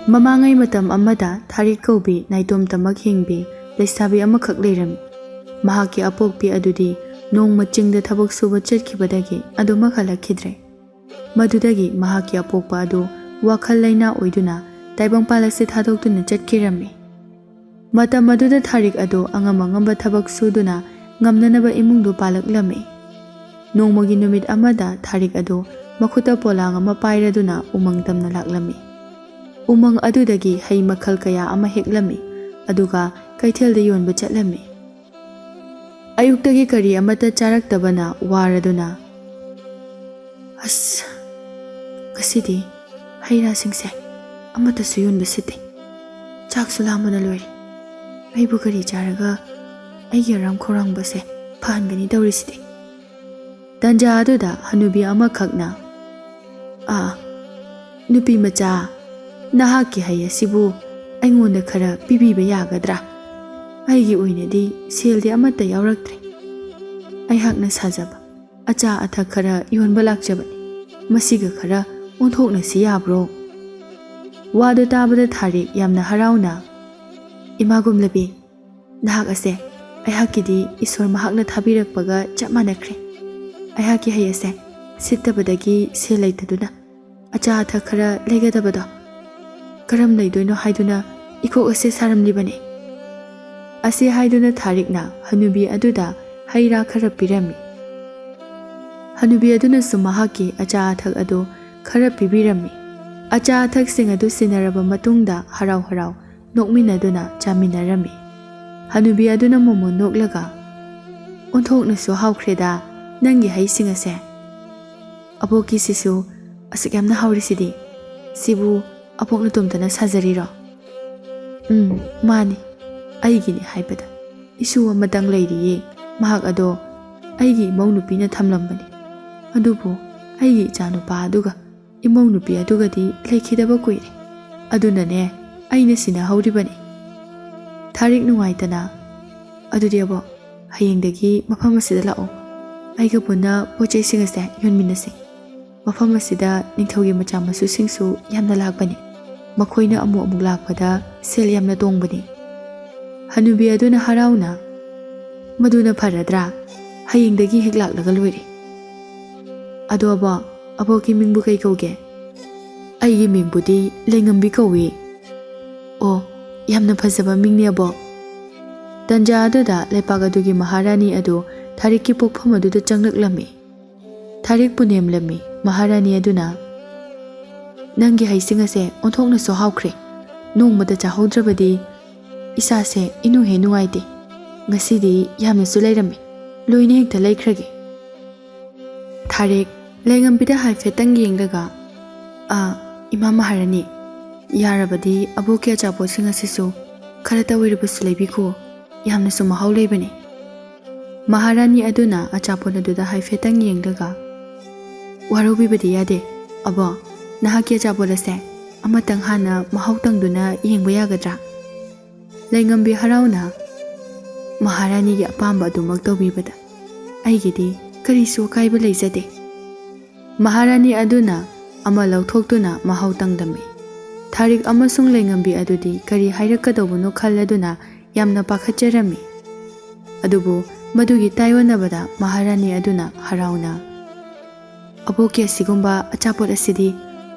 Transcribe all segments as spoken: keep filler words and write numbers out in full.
ꯃꯃꯥꯡꯉꯩ ꯃꯇꯝ ꯑꯃꯗ ꯊꯥꯔꯤꯛ ꯀꯧꯕꯤ ꯅꯥꯏꯇꯣꯝꯇꯃꯛ ꯍꯤꯡꯕꯤ ꯂꯩꯁꯥꯕꯤ ꯑꯃꯈꯛ ꯂꯩꯔꯝꯃꯤ꯫ ꯃꯍꯥꯛꯀꯤ ꯑꯄꯣꯛꯄꯤ ꯑꯗꯨꯗꯤ ꯅꯣꯡꯃ ꯆꯤꯡꯗ ꯊꯕꯛ ꯁꯨꯕ ꯆꯠꯈꯤꯕꯗꯒꯤ ꯑꯗꯨꯃꯛ ꯍꯜꯂꯛꯈꯤꯗ꯭ꯔꯦ꯫ ꯃꯗꯨꯗꯒꯤ ꯃꯍꯥꯛꯀꯤ ꯑꯄꯣꯛꯄ ꯑꯗꯨ ꯋꯥꯈꯜ ꯂꯩꯅꯥ ꯑꯣꯏꯗꯨꯅ ꯇꯥꯏꯕꯪꯄꯥꯜ ꯑꯁꯤ ꯊꯥꯗꯣꯛꯇꯨꯅ ꯆꯠꯈꯤꯔꯝꯃꯤ꯫ ꯃꯇꯝ ꯑꯗꯨꯗ ꯊꯥꯔꯤꯛ ꯑꯗꯨ ꯑꯉꯝ ꯑꯉꯝꯕ ꯊꯕꯛ ꯁꯨꯗꯨꯅ ꯉꯝꯅꯅꯕ ꯏꯃꯨꯡꯗꯨ ꯄꯥꯜꯂꯛꯂꯝꯃꯤ꯫ ꯅꯣꯡꯃꯒꯤ ꯅꯨꯃꯤꯠ ꯑꯃꯗ ꯊꯥꯔꯤꯛ ꯑꯗꯨ ꯃꯈꯨꯠꯇ ꯄꯣꯂꯥꯡ ꯑꯃ ꯄꯥꯏꯔꯗꯨꯅ ꯎꯃꯪ ꯇꯝꯅ ꯂꯥꯛꯂꯝꯃꯤ꯫ ꯎꯃꯪ ꯑꯗꯨꯗꯒꯤ ꯍꯩ ꯃꯈꯜ ꯀꯌꯥ ꯑꯃ ꯍꯦꯛꯂꯝꯃꯤ, ꯑꯗꯨꯒ ꯀꯩꯊꯦꯜꯗ ꯌꯣꯟꯕ ꯆꯠꯂꯝꯃꯤ꯫ ꯑꯌꯨꯛꯇꯒꯤ ꯀꯔꯤ ꯑꯃꯠꯇ ꯆꯥꯔꯛꯇꯕꯅ ꯋꯥꯔꯗꯨꯅ, "ꯑꯁ, ꯉꯁꯤꯗꯤ ꯍꯩ ꯔꯥꯁꯤꯡꯁꯦ ꯑꯃꯠꯇꯁꯨ ꯌꯣꯟꯕ ꯁꯤꯠꯇꯦ꯫ ꯆꯥꯛꯁꯨ ꯂꯥꯝꯕꯅ ꯂꯣꯏꯔꯦ꯫ ꯑꯩꯕꯨ ꯀꯔꯤ ꯆꯥꯔꯒ ꯑꯩꯒꯤ ꯑꯔꯥꯝ ꯈꯧꯔꯥꯡꯕꯁꯦ ꯐꯍꯟꯒꯅꯤ ꯇꯧꯔꯤꯁꯤꯗꯤ?" ꯇꯟꯖꯥ ꯑꯗꯨꯗ ꯍꯅꯨꯕꯤ ꯑꯃꯈꯛꯅ, "ꯑꯥ, ꯅꯨꯄꯤ ꯃꯆꯥ, ꯅꯍꯥꯛꯀꯤ ꯍꯩ ꯑꯁꯤꯕꯨ ꯑꯩꯉꯣꯟꯗ ꯈꯔ ꯄꯤꯕꯤꯕ ꯌꯥꯒꯗ꯭ꯔꯥ? ꯑꯩꯒꯤ ꯑꯣꯏꯅꯗꯤ ꯁꯦꯜꯗꯤ ꯑꯃꯠꯇ ꯌꯥꯎꯔꯛꯇ꯭ꯔꯦ꯫ ꯑꯩꯍꯥꯛꯅ ꯁꯥꯖꯕ ꯑꯆꯥ ꯑꯊꯛ ꯈꯔ ꯌꯣꯟꯕ ꯂꯥꯛꯆꯕꯅꯤ꯫ ꯃꯁꯤꯒ ꯈꯔ ꯑꯣꯟꯊꯣꯛꯅꯁꯤ ꯌꯥꯕ꯭ꯔꯣ?" ꯋꯥꯗꯨ ꯇꯥꯕꯗ ꯊꯥꯔꯤꯛ ꯌꯥꯝꯅ ꯍꯔꯥꯎꯅ, "ꯏꯃꯥ ꯒꯨꯝꯂꯕꯤ, ꯅꯍꯥꯛ ꯑꯁꯦ ꯑꯩꯍꯥꯛꯀꯤꯗꯤ ꯏꯁꯣꯔ ꯃꯍꯥꯛꯅ ꯊꯥꯕꯤꯔꯛꯄꯒ ꯆꯞ ꯃꯥꯟꯅꯈ꯭ꯔꯦ꯫ ꯑꯩꯍꯥꯛꯀꯤ ꯍꯩ ꯑꯁꯦ ꯁꯤꯠꯇꯕꯗꯒꯤ ꯁꯦꯜ ꯂꯩꯇꯗꯨꯅ ꯑꯆꯥ ꯑꯊꯛ ꯈꯔ ꯂꯩꯒꯗꯕꯗꯣ ꯀꯔꯝ ꯂꯩꯗꯣꯏꯅꯣ ꯍꯥꯏꯗꯨꯅ ꯏꯀꯣꯛ ꯑꯁꯦ ꯁꯥꯔꯝꯂꯤꯕꯅꯤ꯫" ꯑꯁꯤ ꯍꯥꯏꯗꯨꯅ ꯊꯥꯔꯤꯛꯅ ꯍꯅꯨꯕꯤ ꯑꯗꯨꯗ ꯍꯩ ꯔꯥ ꯈꯔ ꯄꯤꯔꯝꯃꯤ꯫ ꯍꯅꯨꯕꯤ ꯑꯗꯨꯅꯁꯨ ꯃꯍꯥꯛꯀꯤ ꯑꯆꯥ ꯑꯊꯛ ꯑꯗꯨ ꯈꯔ ꯄꯤꯕꯤꯔꯝꯃꯤ꯫ ꯑꯆꯥ ꯑꯊꯛꯁꯤꯡ ꯑꯗꯨ ꯁꯤꯟꯅꯔꯕ ꯃꯇꯨꯡꯗ ꯍꯔꯥꯎ ꯍꯔꯥꯎ ꯅꯣꯛꯃꯤꯟꯅꯗꯨꯅ ꯆꯥꯃꯤꯟꯅꯔꯝꯃꯤ꯫ ꯍꯅꯨꯕꯤ ꯑꯗꯨꯅ ꯃꯣꯃꯣꯟ ꯅꯣꯛꯂꯒ, "ꯑꯣꯟꯊꯣꯛꯅꯁꯨ ꯍꯥꯎꯈ꯭ꯔꯦꯗ ꯅꯪꯒꯤ ꯍꯩꯁꯤꯡ ꯑꯁꯦ꯫ ꯑꯕꯣꯛꯀꯤꯁꯤꯁꯨ ꯑꯁꯨꯛ ꯌꯥꯝꯅ ꯍꯥꯎꯔꯤꯁꯤꯗꯤ꯫ ꯁꯤꯕꯨ ꯑꯕꯣꯛ ꯅꯇꯣꯝꯇꯅ ꯁꯥꯖꯔꯤꯔꯣ?" "ꯎꯝ, ꯃꯥꯅꯤ꯫ ꯑꯩꯒꯤꯅꯤ ꯍꯥꯏꯕꯗ ꯏꯁꯨ ꯑꯃꯇꯪ ꯂꯩꯔꯤꯌꯦ꯫ ꯃꯍꯥꯛ ꯑꯗꯣ ꯑꯩꯒꯤ ꯏꯃꯧ ꯅꯨꯄꯤꯅ ꯊꯝꯂꯝꯕꯅꯤ꯫ ꯑꯗꯨꯕꯨ ꯑꯩꯒꯤ ꯏꯆꯥꯅꯨꯄꯥ ꯑꯗꯨꯒ ꯏꯃꯧ ꯅꯨꯄꯤ ꯑꯗꯨꯒꯗꯤ ꯂꯩꯈꯤꯗꯕ ꯀꯨꯏꯔꯦ꯫ ꯑꯗꯨꯅꯅꯦ ꯑꯩꯅ ꯁꯤꯟꯅꯍꯧꯔꯤꯕꯅꯤ꯫" ꯊꯥꯔꯤꯛ ꯅꯨꯡꯉꯥꯏꯇꯅ, "ꯑꯗꯨꯗꯤ ꯑꯕꯣꯛ, ꯍꯌꯦꯡꯗꯒꯤ ꯃꯐꯝ ꯑꯁꯤꯗ ꯂꯥꯛꯑꯣ꯫ ꯑꯩꯒ ꯄꯨꯟꯅ ꯄꯣꯠ ꯆꯩꯁꯤꯡ ꯑꯁꯦ ꯌꯣꯟꯃꯤꯟꯅꯁꯤ꯫ ꯃꯐꯝ ꯑꯁꯤꯗ ꯅꯤꯡꯊꯧꯒꯤ ꯃꯆꯥ ꯃꯁꯨꯁꯤꯡꯁꯨ ꯌꯥꯝꯅ ꯂꯥꯛꯄꯅꯤ꯫ ꯃꯈꯣꯏꯅ ꯑꯃꯨꯛ ꯑꯃꯨꯛ ꯂꯥꯛꯄꯗ ꯁꯦꯜ ꯌꯥꯝꯅ ꯇꯣꯡꯕꯅꯤ꯫ ꯍꯅꯨꯕꯤ ꯑꯗꯨꯅ ꯍꯔꯥꯎꯅ, "ꯃꯗꯨꯅ ꯐꯔꯗ꯭ꯔꯥ? ꯍꯌꯦꯡꯗꯒꯤ ꯍꯦꯛ ꯂꯥꯛꯂꯒ ꯂꯣꯏꯔꯦ꯫ ꯑꯗꯣ ꯑꯕꯣꯛ, ꯑꯕꯣꯛꯀꯤ ꯃꯤꯡꯕꯨ ꯀꯩ ꯀꯧꯒꯦ?" "ꯑꯩꯒꯤ ꯃꯤꯡꯕꯨꯗꯤ ꯂꯩꯉꯝꯕꯤ ꯀꯧꯏ꯫" "ꯑꯣ, ꯌꯥꯝꯅ ꯐꯖꯕ ꯃꯤꯡꯅꯦ ꯑꯕꯣꯛ꯫" ꯇꯟꯖꯥ ꯑꯗꯨꯗ ꯂꯩꯄꯥꯛ ꯑꯗꯨꯒꯤ ꯃꯍꯥꯔꯥꯅꯤ ꯑꯗꯨ ꯊꯥꯔꯤꯛꯀꯤ ꯄꯣꯛꯐꯝ ꯑꯗꯨꯗ ꯆꯪꯂꯛꯂꯝꯃꯤ꯫ ꯊꯥꯔꯤꯛꯄꯨ ꯅꯦꯝꯂꯝꯃꯤ꯫ ꯃꯍꯥꯔꯥꯅꯤ ꯑꯗꯨꯅ, "ꯅꯪꯒꯤ ꯍꯩꯁꯤꯡ ꯑꯁꯦ ꯑꯣꯟꯊꯣꯛꯅꯁꯨ ꯍꯥꯎꯈ꯭ꯔꯦ꯫ ꯅꯣꯡꯃꯇ ꯆꯥꯍꯧꯗ꯭ꯔꯕꯗꯤ ꯏꯁꯥꯁꯦ ꯏꯅꯨꯡ ꯍꯦꯛ ꯅꯨꯡꯉꯥꯏꯇꯦ꯫ ꯉꯁꯤꯗꯤ ꯌꯥꯝꯅꯁꯨ ꯂꯩꯔꯝꯃꯤ꯫ ꯂꯣꯏꯅ ꯍꯦꯛꯇ ꯂꯩꯈ꯭ꯔꯒꯦ꯫" ꯊꯥꯔꯤꯛ ꯂꯩꯉꯝꯕꯤꯗ ꯍꯥꯏꯐꯦꯠꯇꯪ ꯌꯦꯡꯂꯒ, "ꯑꯥ, ꯏꯃꯥ ꯃꯍꯥꯔꯥꯅꯤ, ꯌꯥꯔꯕꯗꯤ ꯑꯕꯣꯛꯀꯤ ꯑꯆꯥꯄꯣꯠꯁꯤꯡ ꯑꯁꯤꯁꯨ ꯈꯔꯇ ꯑꯣꯏꯔꯕꯁꯨ ꯂꯩꯕꯤꯈꯣ꯫ ꯌꯥꯝꯅꯁꯨ ꯃꯍꯥꯎ ꯂꯩꯕꯅꯤ꯫" ꯃꯍꯥꯔꯥꯅꯤ ꯑꯗꯨꯅ ꯑꯆꯥꯄꯣꯠ ꯑꯗꯨꯗ ꯍꯥꯏꯐꯦꯠꯇꯪ ꯌꯦꯡꯂꯒ, "ꯋꯥꯔꯧꯕꯤꯕꯗꯤ ꯌꯥꯗꯦ꯫ ꯑꯕꯣꯛ, ꯅꯍꯥꯛꯀꯤ ꯑꯆꯥꯄꯣꯠ ꯑꯁꯦ ꯑꯃꯇꯪ ꯍꯥꯟꯅ ꯃꯍꯥꯎ ꯇꯪꯗꯨꯅ ꯌꯦꯡꯕ ꯌꯥꯒꯗ꯭ꯔꯥ?" ꯂꯩꯉꯝꯕꯤ ꯍꯔꯥꯎꯅ, "ꯃꯍꯥꯔꯥꯅꯤꯒꯤ ꯑꯄꯥꯝꯕ ꯑꯗꯨꯃꯛ ꯇꯧꯕꯤꯕꯗ ꯑꯩꯒꯤꯗꯤ ꯀꯔꯤꯁꯨ ꯑꯀꯥꯏꯕ ꯂꯩꯖꯗꯦ꯫" ꯃꯍꯥꯔꯥꯅꯤ ꯑꯗꯨꯅ ꯑꯃ ꯂꯧꯊꯣꯛꯇꯨꯅ ꯃꯍꯥꯎ ꯇꯪꯂꯝꯃꯤ꯫ ꯊꯥꯔꯤꯛ ꯑꯃꯁꯨꯡ ꯂꯩꯉꯝꯕꯤ ꯑꯗꯨꯗꯤ ꯀꯔꯤ ꯍꯥꯏꯔꯛꯀꯗꯧꯕꯅꯣ ꯈꯜꯂꯗꯨꯅ ꯌꯥꯝꯅ ꯄꯥꯈꯠꯆꯔꯝꯃꯤ꯫ ꯑꯗꯨꯕꯨ ꯃꯗꯨꯒꯤ ꯇꯥꯏꯑꯣꯟꯅꯕꯗ ꯃꯍꯥꯔꯥꯅꯤ ꯑꯗꯨꯅ ꯍꯔꯥꯎꯅ, "ꯑꯕꯣꯛꯀꯤ ꯑꯁꯤꯒꯨꯝꯕ ꯑꯆꯥꯄꯣꯠ ꯑꯁꯤꯗꯤ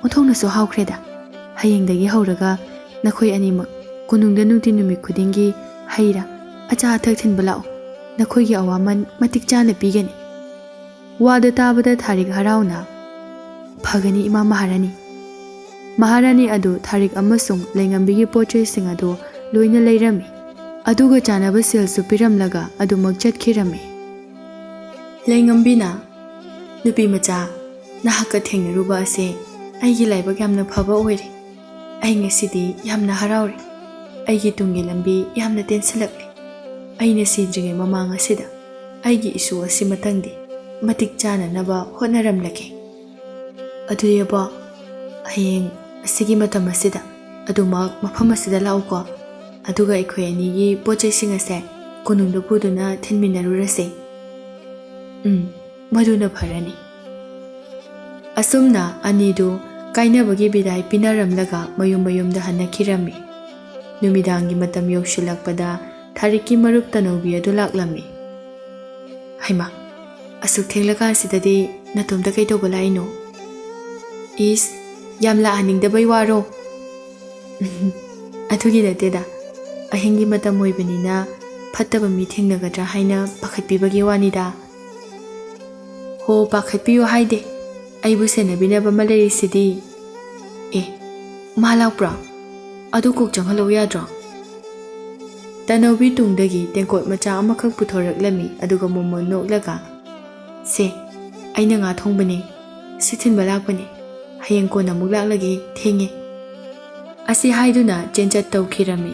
ꯑꯣꯟꯊꯣꯛꯅꯁꯨ ꯍꯥꯎꯈ꯭ꯔꯦꯗ꯫ ꯍꯌꯦꯡꯗꯒꯤ ꯍꯧꯔꯒ ꯅꯈꯣꯏ ꯑꯅꯤꯃꯛ ꯀꯣꯅꯨꯡꯗ ꯅꯨꯡꯇꯤ ꯅꯨꯃꯤꯠ ꯈꯨꯗꯤꯡꯒꯤ ꯍꯩ ꯔꯥ, ꯑꯆꯥ ꯑꯊꯛ ꯊꯤꯟꯕ ꯂꯥꯛꯑꯣ꯫ ꯅꯈꯣꯏꯒꯤ ꯑꯋꯥꯃꯟ ꯃꯇꯤꯛ ꯆꯥꯅ ꯄꯤꯒꯅꯤ꯫" ꯋꯥꯗꯨ ꯇꯥꯕꯗ ꯊꯥꯔꯤꯛ ꯍꯔꯥꯎꯅ, "ꯐꯒꯅꯤ, ꯏꯃꯥ ꯃꯍꯥꯔꯥꯅꯤ꯫" ꯃꯍꯥꯔꯥꯅꯤ ꯑꯗꯨ ꯊꯥꯔꯤꯛ ꯑꯃꯁꯨꯡ ꯂꯩꯉꯝꯕꯤꯒꯤ ꯄꯣꯠ ꯆꯩꯁꯤꯡ ꯑꯗꯨ ꯂꯣꯏꯅ ꯂꯩꯔꯝꯃꯤ꯫ ꯑꯗꯨꯒ ꯆꯥꯅꯕ ꯁꯦꯜꯁꯨ ꯄꯤꯔꯝꯂꯒ ꯑꯗꯨꯃꯛ ꯆꯠꯈꯤꯔꯝꯃꯤ꯫ ꯂꯩꯉꯝꯕꯤꯅ, "ꯅꯨꯄꯤ ꯃꯆꯥ, ꯅꯍꯥꯛꯀ ꯊꯦꯡꯅꯔꯨꯕ ꯑꯁꯦ ꯑꯩꯒꯤ ꯂꯥꯏꯕꯛ ꯌꯥꯝꯅ ꯐꯕ ꯑꯣꯏꯔꯦ꯫ ꯑꯩ ꯉꯁꯤꯗꯤ ꯌꯥꯝꯅ ꯍꯔꯥꯎꯔꯦ꯫ ꯑꯩꯒꯤ ꯇꯨꯡꯒꯤ ꯂꯝꯕꯤ ꯌꯥꯝꯅ ꯇꯦꯟꯁꯤꯜꯂꯛꯂꯦ꯫ ꯑꯩꯅ ꯁꯤꯗ꯭ꯔꯤꯉꯩ ꯃꯃꯥꯡ ꯑꯁꯤꯗ ꯑꯩꯒꯤ ꯏꯁꯨ ꯑꯁꯤꯃꯇꯪꯗꯤ ꯃꯇꯤꯛ ꯆꯥꯅꯅꯕ ꯍꯣꯠꯅꯔꯝꯂꯒꯦ꯫ ꯑꯗꯨꯗꯤ ꯑꯕꯣꯛ, ꯍꯌꯦꯡ ꯑꯁꯤꯒꯤ ꯃꯇꯝ ꯑꯁꯤꯗ ꯑꯗꯨꯃꯛ ꯃꯐꯝ ꯑꯁꯤꯗ ꯂꯥꯛꯎꯀꯣ꯫ ꯑꯗꯨꯒ ꯑꯩꯈꯣꯏ ꯑꯅꯤꯒꯤ ꯄꯣꯠ ꯆꯩꯁꯤꯡ ꯑꯁꯦ ꯀꯣꯅꯨꯡꯗ ꯄꯨꯗꯨꯅ ꯊꯤꯟꯃꯤꯟꯅꯔꯨꯔꯁꯦ꯫" "ꯎꯝ, ꯃꯗꯨꯅ ꯐꯔꯅꯤ꯫" ꯑꯁꯨꯝꯅ ꯑꯅꯤꯗꯨ ꯀꯥꯏꯅꯕꯒꯤ ꯕꯤꯗꯥꯏ ꯄꯤꯅꯔꯝꯂꯒ ꯃꯌꯨꯝ ꯃꯌꯨꯝꯗ ꯍꯟꯅꯈꯤꯔꯝꯃꯤ꯫ ꯅꯨꯃꯤꯗꯥꯡꯒꯤ ꯃꯇꯝ ꯌꯧꯁꯤꯜꯂꯛꯄꯗ ꯊꯥꯔꯤꯛꯀꯤ ꯃꯔꯨꯞ ꯇꯅꯧꯕꯤ ꯑꯗꯨ ꯂꯥꯛꯂꯝꯃꯤ꯫ "ꯍꯩꯃꯥ, ꯑꯁꯨꯛ ꯊꯦꯡꯂꯀꯥꯟꯁꯤꯗꯗꯤ ꯅꯇꯣꯝꯇ ꯀꯩꯗꯧꯕ ꯂꯥꯛꯏꯅꯣ?" "ꯏꯁ, ꯌꯥꯝ ꯂꯥꯛꯍꯟꯅꯤꯡꯗꯕꯩ ꯋꯥꯔꯣ?" "ꯑꯗꯨꯒꯤ ꯅꯠꯇꯦꯗ, ꯑꯍꯤꯡꯒꯤ ꯃꯇꯝ ꯑꯣꯏꯕꯅꯤꯅ ꯐꯠꯇꯕ ꯃꯤ ꯊꯦꯡꯅꯒꯗ꯭ꯔꯥ ꯍꯥꯏꯅ ꯄꯥꯈꯠꯄꯤꯕꯒꯤ ꯋꯥꯅꯤꯗ꯫" "ꯍꯣ, ꯄꯥꯈꯠꯄꯤꯌꯨ ꯍꯥꯏꯗꯦ, ꯑꯩꯕꯨ ꯁꯦꯟꯅꯕꯤꯅꯕ ꯑꯃ ꯂꯩꯔꯤꯁꯤꯗꯤ꯫" "ꯑꯦ, ꯃꯥ ꯂꯥꯛꯄ꯭ꯔꯣ? ꯑꯗꯨ ꯀꯣꯛ ꯆꯪꯍꯜꯂꯧ ꯌꯥꯗ꯭ꯔꯣ?" ꯇꯅꯧꯕꯤ ꯇꯨꯡꯗꯒꯤ ꯇꯦꯡꯀꯣꯠ ꯃꯆꯥ ꯑꯃꯈꯛ ꯄꯨꯊꯣꯔꯛꯂꯝꯃꯤ, ꯑꯗꯨꯒ ꯃꯣꯃꯣꯟ ꯅꯣꯛꯂꯒ, "ꯁꯦ, ꯑꯩꯅ ꯉꯥ ꯊꯣꯡꯕꯅꯦ, ꯁꯤ ꯊꯤꯟꯕ ꯂꯥꯛꯄꯅꯦ, ꯍꯌꯦꯡ ꯀꯣꯟꯅ ꯑꯃꯨꯛ ꯂꯥꯛꯂꯒꯦ, ꯊꯦꯡꯉꯦ꯫" ꯑꯁꯤ ꯍꯥꯏꯗꯨꯅ ꯆꯦꯟꯆꯠ ꯇꯧꯈꯤꯔꯝꯃꯤ꯫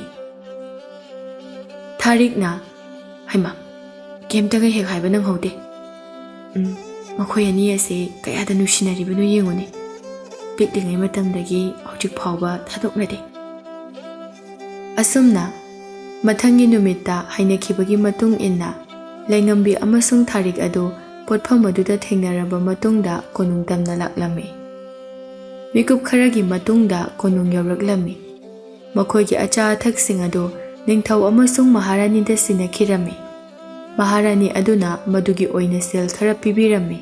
ꯊꯥꯔꯤꯛꯅ, "ꯍꯩꯃꯥ, ꯀꯩꯝꯇꯒ ꯍꯦꯛ ꯍꯥꯏꯕ ꯅꯪꯍꯧꯗꯦ꯫ ꯎꯝ, ꯃꯈꯣꯏ ꯑꯅꯤ ꯑꯁꯦ ꯀꯌꯥꯗ ꯅꯨꯡꯁꯤꯅꯔꯤꯕꯅꯣ ꯌꯦꯡꯉꯨꯅꯦ꯫ ꯄꯤꯛꯂꯤꯉꯩ ꯃꯇꯝꯗꯒꯤ ꯍꯧꯖꯤꯛ ꯐꯥꯎꯕ ꯊꯥꯗꯣꯛꯅꯗꯦ꯫" ꯑꯁꯨꯝꯅ ꯃꯊꯪꯒꯤ ꯅꯨꯃꯤꯠꯇ ꯍꯥꯏꯅꯈꯤꯕꯒꯤ ꯃꯇꯨꯡ ꯏꯟꯅ ꯂꯩꯉꯝꯕꯤ ꯑꯃꯁꯨꯡ ꯊꯥꯔꯤꯛ ꯑꯗꯨ ꯄꯣꯠꯐꯝ ꯑꯗꯨꯗ ꯊꯦꯡꯅꯔꯕ ꯃꯇꯨꯡꯗ ꯀꯣꯅꯨꯡ ꯇꯝꯅ ꯂꯥꯛꯂꯝꯃꯤ꯫ ꯃꯤꯀꯨꯞ ꯈꯔꯒꯤ ꯃꯇꯨꯡꯗ ꯀꯣꯅꯨꯡ ꯌꯧꯔꯛꯂꯝꯃꯤ꯫ ꯃꯈꯣꯏꯒꯤ ꯑꯆꯥ ꯑꯊꯛꯁꯤꯡ ꯑꯗꯨ ꯅꯤꯡꯊꯧ ꯑꯃꯁꯨꯡ ꯃꯍꯥꯔꯥꯅꯤꯗ ꯁꯤꯟꯅꯈꯤꯔꯝꯃꯤ꯫ ꯃꯍꯥꯔꯥꯅꯤ ꯑꯗꯨꯅ ꯃꯗꯨꯒꯤ ꯑꯣꯏꯅ ꯁꯦꯜ ꯈꯔ ꯄꯤꯕꯤꯔꯝꯃꯤ꯫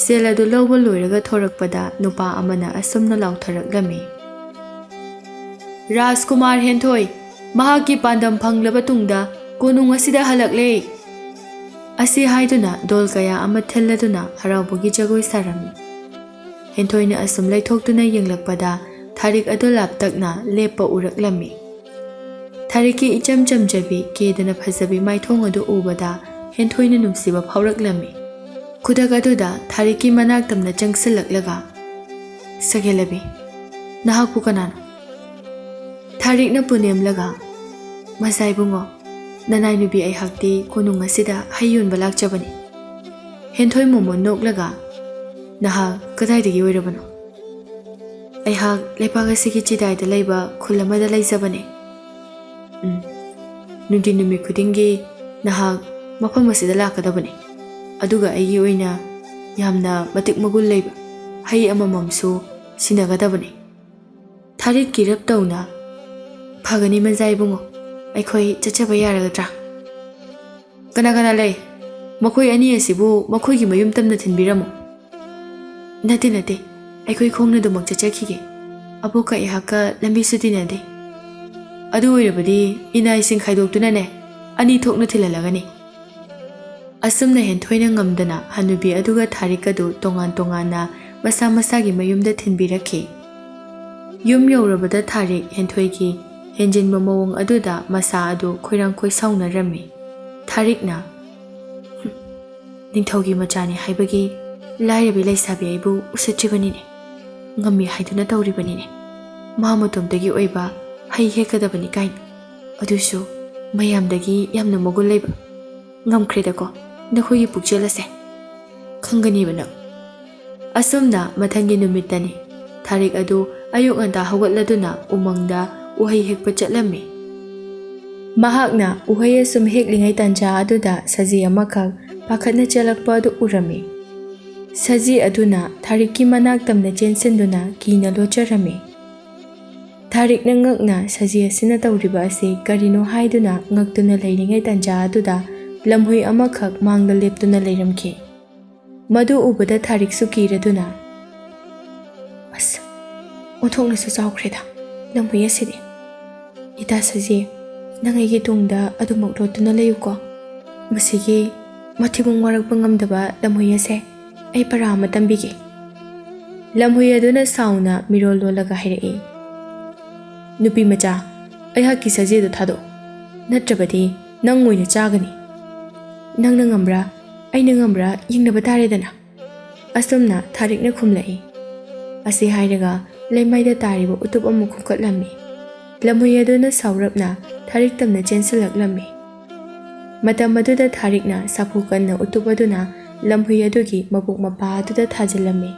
ꯁꯦꯜ ꯑꯗꯨ ꯂꯧꯕ ꯂꯣꯏꯔꯒ ꯊꯣꯔꯛꯄꯗ ꯅꯨꯄꯥ ꯑꯃꯅ ꯑꯁꯨꯝꯅ ꯂꯥꯎꯊꯔꯛꯂꯝꯃꯤ, "ꯔꯥꯖꯀꯨꯃꯥꯔ ꯍꯦꯟꯊꯣꯏ ꯃꯍꯥꯛꯀꯤ ꯄꯥꯟꯗꯝ ꯐꯪꯂꯕ ꯇꯨꯡꯗ ꯀꯣꯅꯨꯡ ꯑꯁꯤꯗ ꯍꯜꯂꯛꯂꯦ!" ꯑꯁꯤ ꯍꯥꯏꯗꯨꯅ ꯗꯣꯜ ꯀꯌꯥ ꯑꯃ ꯊꯤꯜꯂꯗꯨꯅ ꯍꯔꯥꯎꯕꯒꯤ ꯖꯒꯣꯏ ꯁꯥꯔꯝꯃꯤ꯫ ꯍꯦꯟꯊꯣꯏꯅ ꯑꯁꯨꯝ ꯂꯩꯊꯣꯛꯇꯨꯅ ꯌꯦꯡꯂꯛꯄꯗ ꯊꯥꯔꯤꯛ ꯑꯗꯨ ꯂꯥꯞꯇꯛꯅ ꯂꯦꯞꯄ ꯎꯔꯛꯂꯝꯃꯤ꯫ ꯊꯥꯔꯤꯛꯀꯤ ꯏꯆꯝ ꯆꯝꯖꯕꯤ, ꯀꯦꯗꯅ ꯐꯖꯕꯤ ꯃꯥꯏꯊꯣꯡ ꯑꯗꯨ ꯎꯕꯗ ꯍꯦꯟꯊꯣꯏꯅ ꯅꯨꯡꯁꯤꯕ ꯐꯥꯎꯔꯛꯂꯝꯃꯤ꯫ ꯈꯨꯗꯛ ꯑꯗꯨꯗ ꯊꯥꯔꯤꯛꯀꯤ ꯃꯅꯥꯛ ꯇꯝꯅ ꯆꯪꯁꯤꯜꯂꯛꯂꯒ, "ꯁꯛꯍꯦꯜꯂꯕꯤ, ꯅꯍꯥꯛꯄꯨ ꯀꯅꯥꯅꯣ?" ꯊꯥꯔꯤꯛꯅ ꯄꯨꯅꯦꯝꯂꯒ, "ꯃꯖꯥ ꯏꯕꯨꯡꯉꯣ, ꯅꯅꯥꯏ ꯅꯨꯄꯤ ꯑꯩꯍꯥꯛꯇꯤ ꯀꯣꯅꯨꯡ ꯑꯁꯤꯗ ꯍꯩ ꯌꯣꯟꯕ ꯂꯥꯛꯆꯕꯅꯤ꯫" ꯍꯦꯟꯊꯣꯏ ꯃꯣꯃꯣꯟ ꯅꯣꯛꯂꯒ, "ꯅꯍꯥꯛ ꯀꯗꯥꯏꯗꯒꯤ ꯑꯣꯏꯔꯕꯅꯣ?" "ꯑꯩꯍꯥꯛ ꯂꯩꯄꯥꯛ ꯑꯁꯤꯒꯤ ꯆꯤꯗꯥꯏꯗ ꯂꯩꯕ ꯈꯨꯜ ꯑꯃꯗ ꯂꯩꯖꯕꯅꯦ꯫" "ꯎꯝ, ꯅꯨꯡꯇꯤ ꯅꯨꯃꯤꯠ ꯈꯨꯗꯤꯡꯒꯤ ꯅꯍꯥꯛ ꯃꯐꯝ ꯑꯁꯤꯗ ꯂꯥꯛꯀꯗꯕꯅꯤ, ꯑꯗꯨꯒ ꯑꯩꯒꯤ ꯑꯣꯏꯅ ꯌꯥꯝꯅ ꯃꯇꯤꯛ ꯃꯒꯨꯟ ꯂꯩꯕ ꯍꯩ ꯑꯃꯃꯝꯁꯨ ꯁꯤꯟꯅꯒꯗꯕꯅꯤ꯫ ꯊꯥꯔꯤꯛ ꯀꯤꯔꯞ ꯇꯧꯅ, "ꯐꯒꯅꯤ ꯃꯟꯖꯥ ꯏꯕꯨꯡꯉꯣ, ꯑꯩꯈꯣꯏ ꯆꯠꯆꯕ ꯌꯥꯔꯒꯗ꯭ꯔꯥ?" "ꯀꯅꯥ ꯀꯅꯥ ꯂꯩ? ꯃꯈꯣꯏ ꯑꯅꯤ ꯑꯁꯤꯕꯨ ꯃꯈꯣꯏꯒꯤ ꯃꯌꯨꯝ ꯇꯝꯅ ꯊꯤꯟꯕꯤꯔꯝꯃꯨ꯫" "ꯅꯠꯇꯦ, ꯅꯠꯇꯦ, ꯑꯩꯈꯣꯏ ꯈꯣꯡꯅ ꯑꯗꯨꯃꯛ ꯆꯠꯆꯈꯤꯒꯦ꯫ ꯑꯕꯣꯛꯀ ꯑꯩꯍꯥꯛꯀ ꯂꯝꯕꯤꯁꯨ ꯇꯤꯟꯅꯗꯦ꯫ ꯑꯗꯨ ꯑꯣꯏꯔꯕꯗꯤ ꯏꯅꯥꯏꯁꯤꯡ ꯈꯥꯏꯗꯣꯛꯇꯨꯅꯅꯦ, ꯑꯅꯤ ꯊꯣꯛꯅ ꯊꯤꯜꯍꯜꯂꯒꯅꯤ꯫" ꯑꯁꯨꯝꯅ ꯍꯦꯟꯊꯣꯏꯅ ꯉꯝꯗꯅ ꯍꯅꯨꯕꯤ ꯑꯗꯨꯒ ꯊꯥꯔꯤꯛ ꯑꯗꯨ ꯇꯣꯉꯥꯟ ꯇꯣꯉꯥꯟꯅ ꯃꯁꯥ ꯃꯁꯥꯒꯤ ꯃꯌꯨꯝꯗ ꯊꯤꯟꯕꯤꯔꯛꯈꯤ꯫ ꯌꯨꯝ ꯌꯧꯔꯕꯗ ꯊꯥꯔꯤꯛ ꯍꯦꯟꯊꯣꯏꯒꯤ ꯍꯦꯟꯖꯤꯟꯕ ꯃꯑꯣꯡ ꯑꯗꯨꯗ ꯃꯁꯥ ꯑꯗꯨ ꯈꯣꯏꯔꯥꯡ ꯈꯣꯏꯁꯥꯎꯅꯔꯝꯃꯤ꯫ ꯊꯥꯔꯤꯛꯅ, "ꯍꯨꯝ, ꯅꯤꯡꯊꯧꯒꯤ ꯃꯆꯥꯅꯤ ꯍꯥꯏꯕꯒꯤ ꯂꯥꯏꯔꯕꯤ ꯂꯩꯁꯥꯕꯤ ꯑꯩꯕꯨ ꯎꯁꯤꯠꯇ꯭ꯔꯤꯕꯅꯤꯅꯦ꯫ ꯉꯝꯃꯤ ꯍꯥꯏꯗꯨꯅ ꯇꯧꯔꯤꯕꯅꯤꯅꯦ꯫ ꯃꯥ ꯃꯇꯣꯝꯇꯒꯤ ꯑꯣꯏꯕ ꯍꯩ ꯍꯦꯛꯀꯗꯕꯅꯤ ꯀꯥꯏꯅ꯫ ꯑꯗꯨꯁꯨ ꯃꯌꯥꯝꯗꯒꯤ ꯌꯥꯝꯅ ꯃꯒꯨꯟ ꯂꯩꯕ꯫ ꯉꯝꯈ꯭ꯔꯦꯗꯀꯣ, ꯅꯈꯣꯏꯒꯤ ꯄꯨꯛꯆꯦꯜ ꯑꯁꯦ꯫ ꯈꯪꯒꯅꯤꯕ ꯅꯪ꯫" ꯑꯁꯨꯝꯅ ꯃꯊꯪꯒꯤ ꯅꯨꯃꯤꯠꯇꯅꯤ꯫ ꯊꯥꯔꯤꯛ ꯑꯗꯨ ꯑꯌꯨꯛ ꯉꯟꯇꯥ ꯍꯧꯒꯠꯂꯗꯨꯅ ꯎꯃꯪꯗ ꯎꯍꯩ ꯍꯦꯛꯄ ꯆꯠꯂꯝꯃꯤ꯫ ꯃꯍꯥꯛꯅ ꯎꯍꯩ ꯑꯁꯨꯝ ꯍꯦꯛꯂꯤꯉꯩ ꯇꯟꯖꯥ ꯑꯗꯨꯗ ꯁꯖꯤ ꯑꯃꯈꯛ ꯄꯥꯈꯠꯅ ꯆꯦꯜꯂꯛꯄ ꯑꯗꯨ ꯎꯔꯝꯃꯤ꯫ ꯁꯖꯤ ꯑꯗꯨꯅ ꯊꯥꯔꯤꯛꯀꯤ ꯃꯅꯥꯛ ꯇꯝꯅ ꯆꯦꯟꯁꯤꯟꯗꯨꯅ ꯀꯤꯅ ꯂꯣꯠꯆꯔꯝꯃꯤ꯫ ꯊꯥꯔꯤꯛꯅ ꯉꯛꯅ ꯁꯖꯤ ꯑꯁꯤꯅ ꯇꯧꯔꯤꯕ ꯑꯁꯤ ꯀꯔꯤꯅꯣ ꯍꯥꯏꯗꯨꯅ ꯉꯛꯇꯨꯅ ꯂꯩꯔꯤꯉꯩ ꯇꯟꯖꯥ ꯑꯗꯨꯗ ꯂꯝꯍꯨꯏ ꯑꯃꯈꯛ ꯃꯥꯡꯗ ꯂꯦꯞꯇꯨꯅ ꯂꯩꯔꯝꯈꯤ꯫ ꯃꯗꯨ ꯎꯕꯗ ꯊꯥꯔꯤꯛꯁꯨ ꯀꯤꯔꯗꯨꯅ, "ꯑꯁ, ꯑꯣꯟꯊꯣꯛꯅꯁꯨ ꯆꯥꯎꯈ꯭ꯔꯦꯗ ꯂꯝꯍꯨꯏ ꯑꯁꯤꯗꯤ꯫ ꯏꯇꯥ ꯁꯖꯤ, ꯅꯪ ꯑꯩꯒꯤ ꯇꯨꯡꯗ ꯑꯗꯨꯃꯛ ꯂꯣꯠꯇꯨꯅ ꯂꯩꯌꯨꯀꯣ꯫ ꯃꯁꯤꯒꯤ ꯃꯊꯤꯕꯣꯡ ꯋꯥꯔꯛꯄ ꯉꯝꯗꯕ ꯂꯝꯍꯨꯏ ꯑꯁꯦ ꯑꯩ ꯄꯔꯥ ꯑꯃ ꯇꯝꯕꯤꯒꯦ꯫" ꯂꯝꯍꯨꯏ ꯑꯗꯨꯅ ꯁꯥꯎꯅ ꯃꯤꯔꯣꯜ ꯂꯣꯜꯂꯒ ꯍꯥꯏꯔꯛꯏ, "ꯅꯨꯄꯤ ꯃꯆꯥ, ꯑꯩꯍꯥꯛꯀꯤ ꯁꯖꯤ ꯑꯗꯨ ꯊꯥꯗꯣꯛꯑꯣ, ꯅꯠꯇ꯭ꯔꯕꯗꯤ ꯅꯪ ꯑꯣꯏꯅ ꯆꯥꯒꯅꯤ꯫ ꯅꯪꯅ ꯉꯝꯕ꯭ꯔꯥ, ꯑꯩꯅ ꯉꯝꯕ꯭ꯔꯥ ꯌꯦꯡꯅꯕ ꯇꯥꯔꯦꯗꯅ꯫" ꯑꯁꯨꯝꯅ ꯊꯥꯔꯤꯛꯅ ꯈꯨꯝꯂꯛꯏ꯫ ꯑꯁꯤ ꯍꯥꯏꯔꯒ ꯂꯩꯃꯥꯏꯗ ꯇꯥꯔꯤꯕ ꯎꯇꯨꯞ ꯑꯃ ꯈꯨꯝꯀꯠꯂꯝꯃꯤ꯫ ꯂꯝꯍꯨꯏ ꯑꯗꯨꯅ ꯁꯥꯎꯔꯞꯅ ꯊꯥꯔꯤꯛ ꯇꯝꯅ ꯆꯦꯟꯁꯤꯜꯂꯛꯂꯝꯃꯤ꯫ ꯃꯇꯝ ꯑꯗꯨꯗ ꯊꯥꯔꯤꯛꯅ ꯁꯥꯐꯨ ꯀꯟꯅ ꯎꯇꯨꯞ ꯑꯗꯨꯅ ꯂꯝꯍꯨꯏ ꯑꯗꯨꯒꯤ ꯃꯕꯨꯛ ꯃꯄꯥ ꯑꯗꯨꯗ ꯊꯥꯖꯤꯜꯂꯝꯃꯤ꯫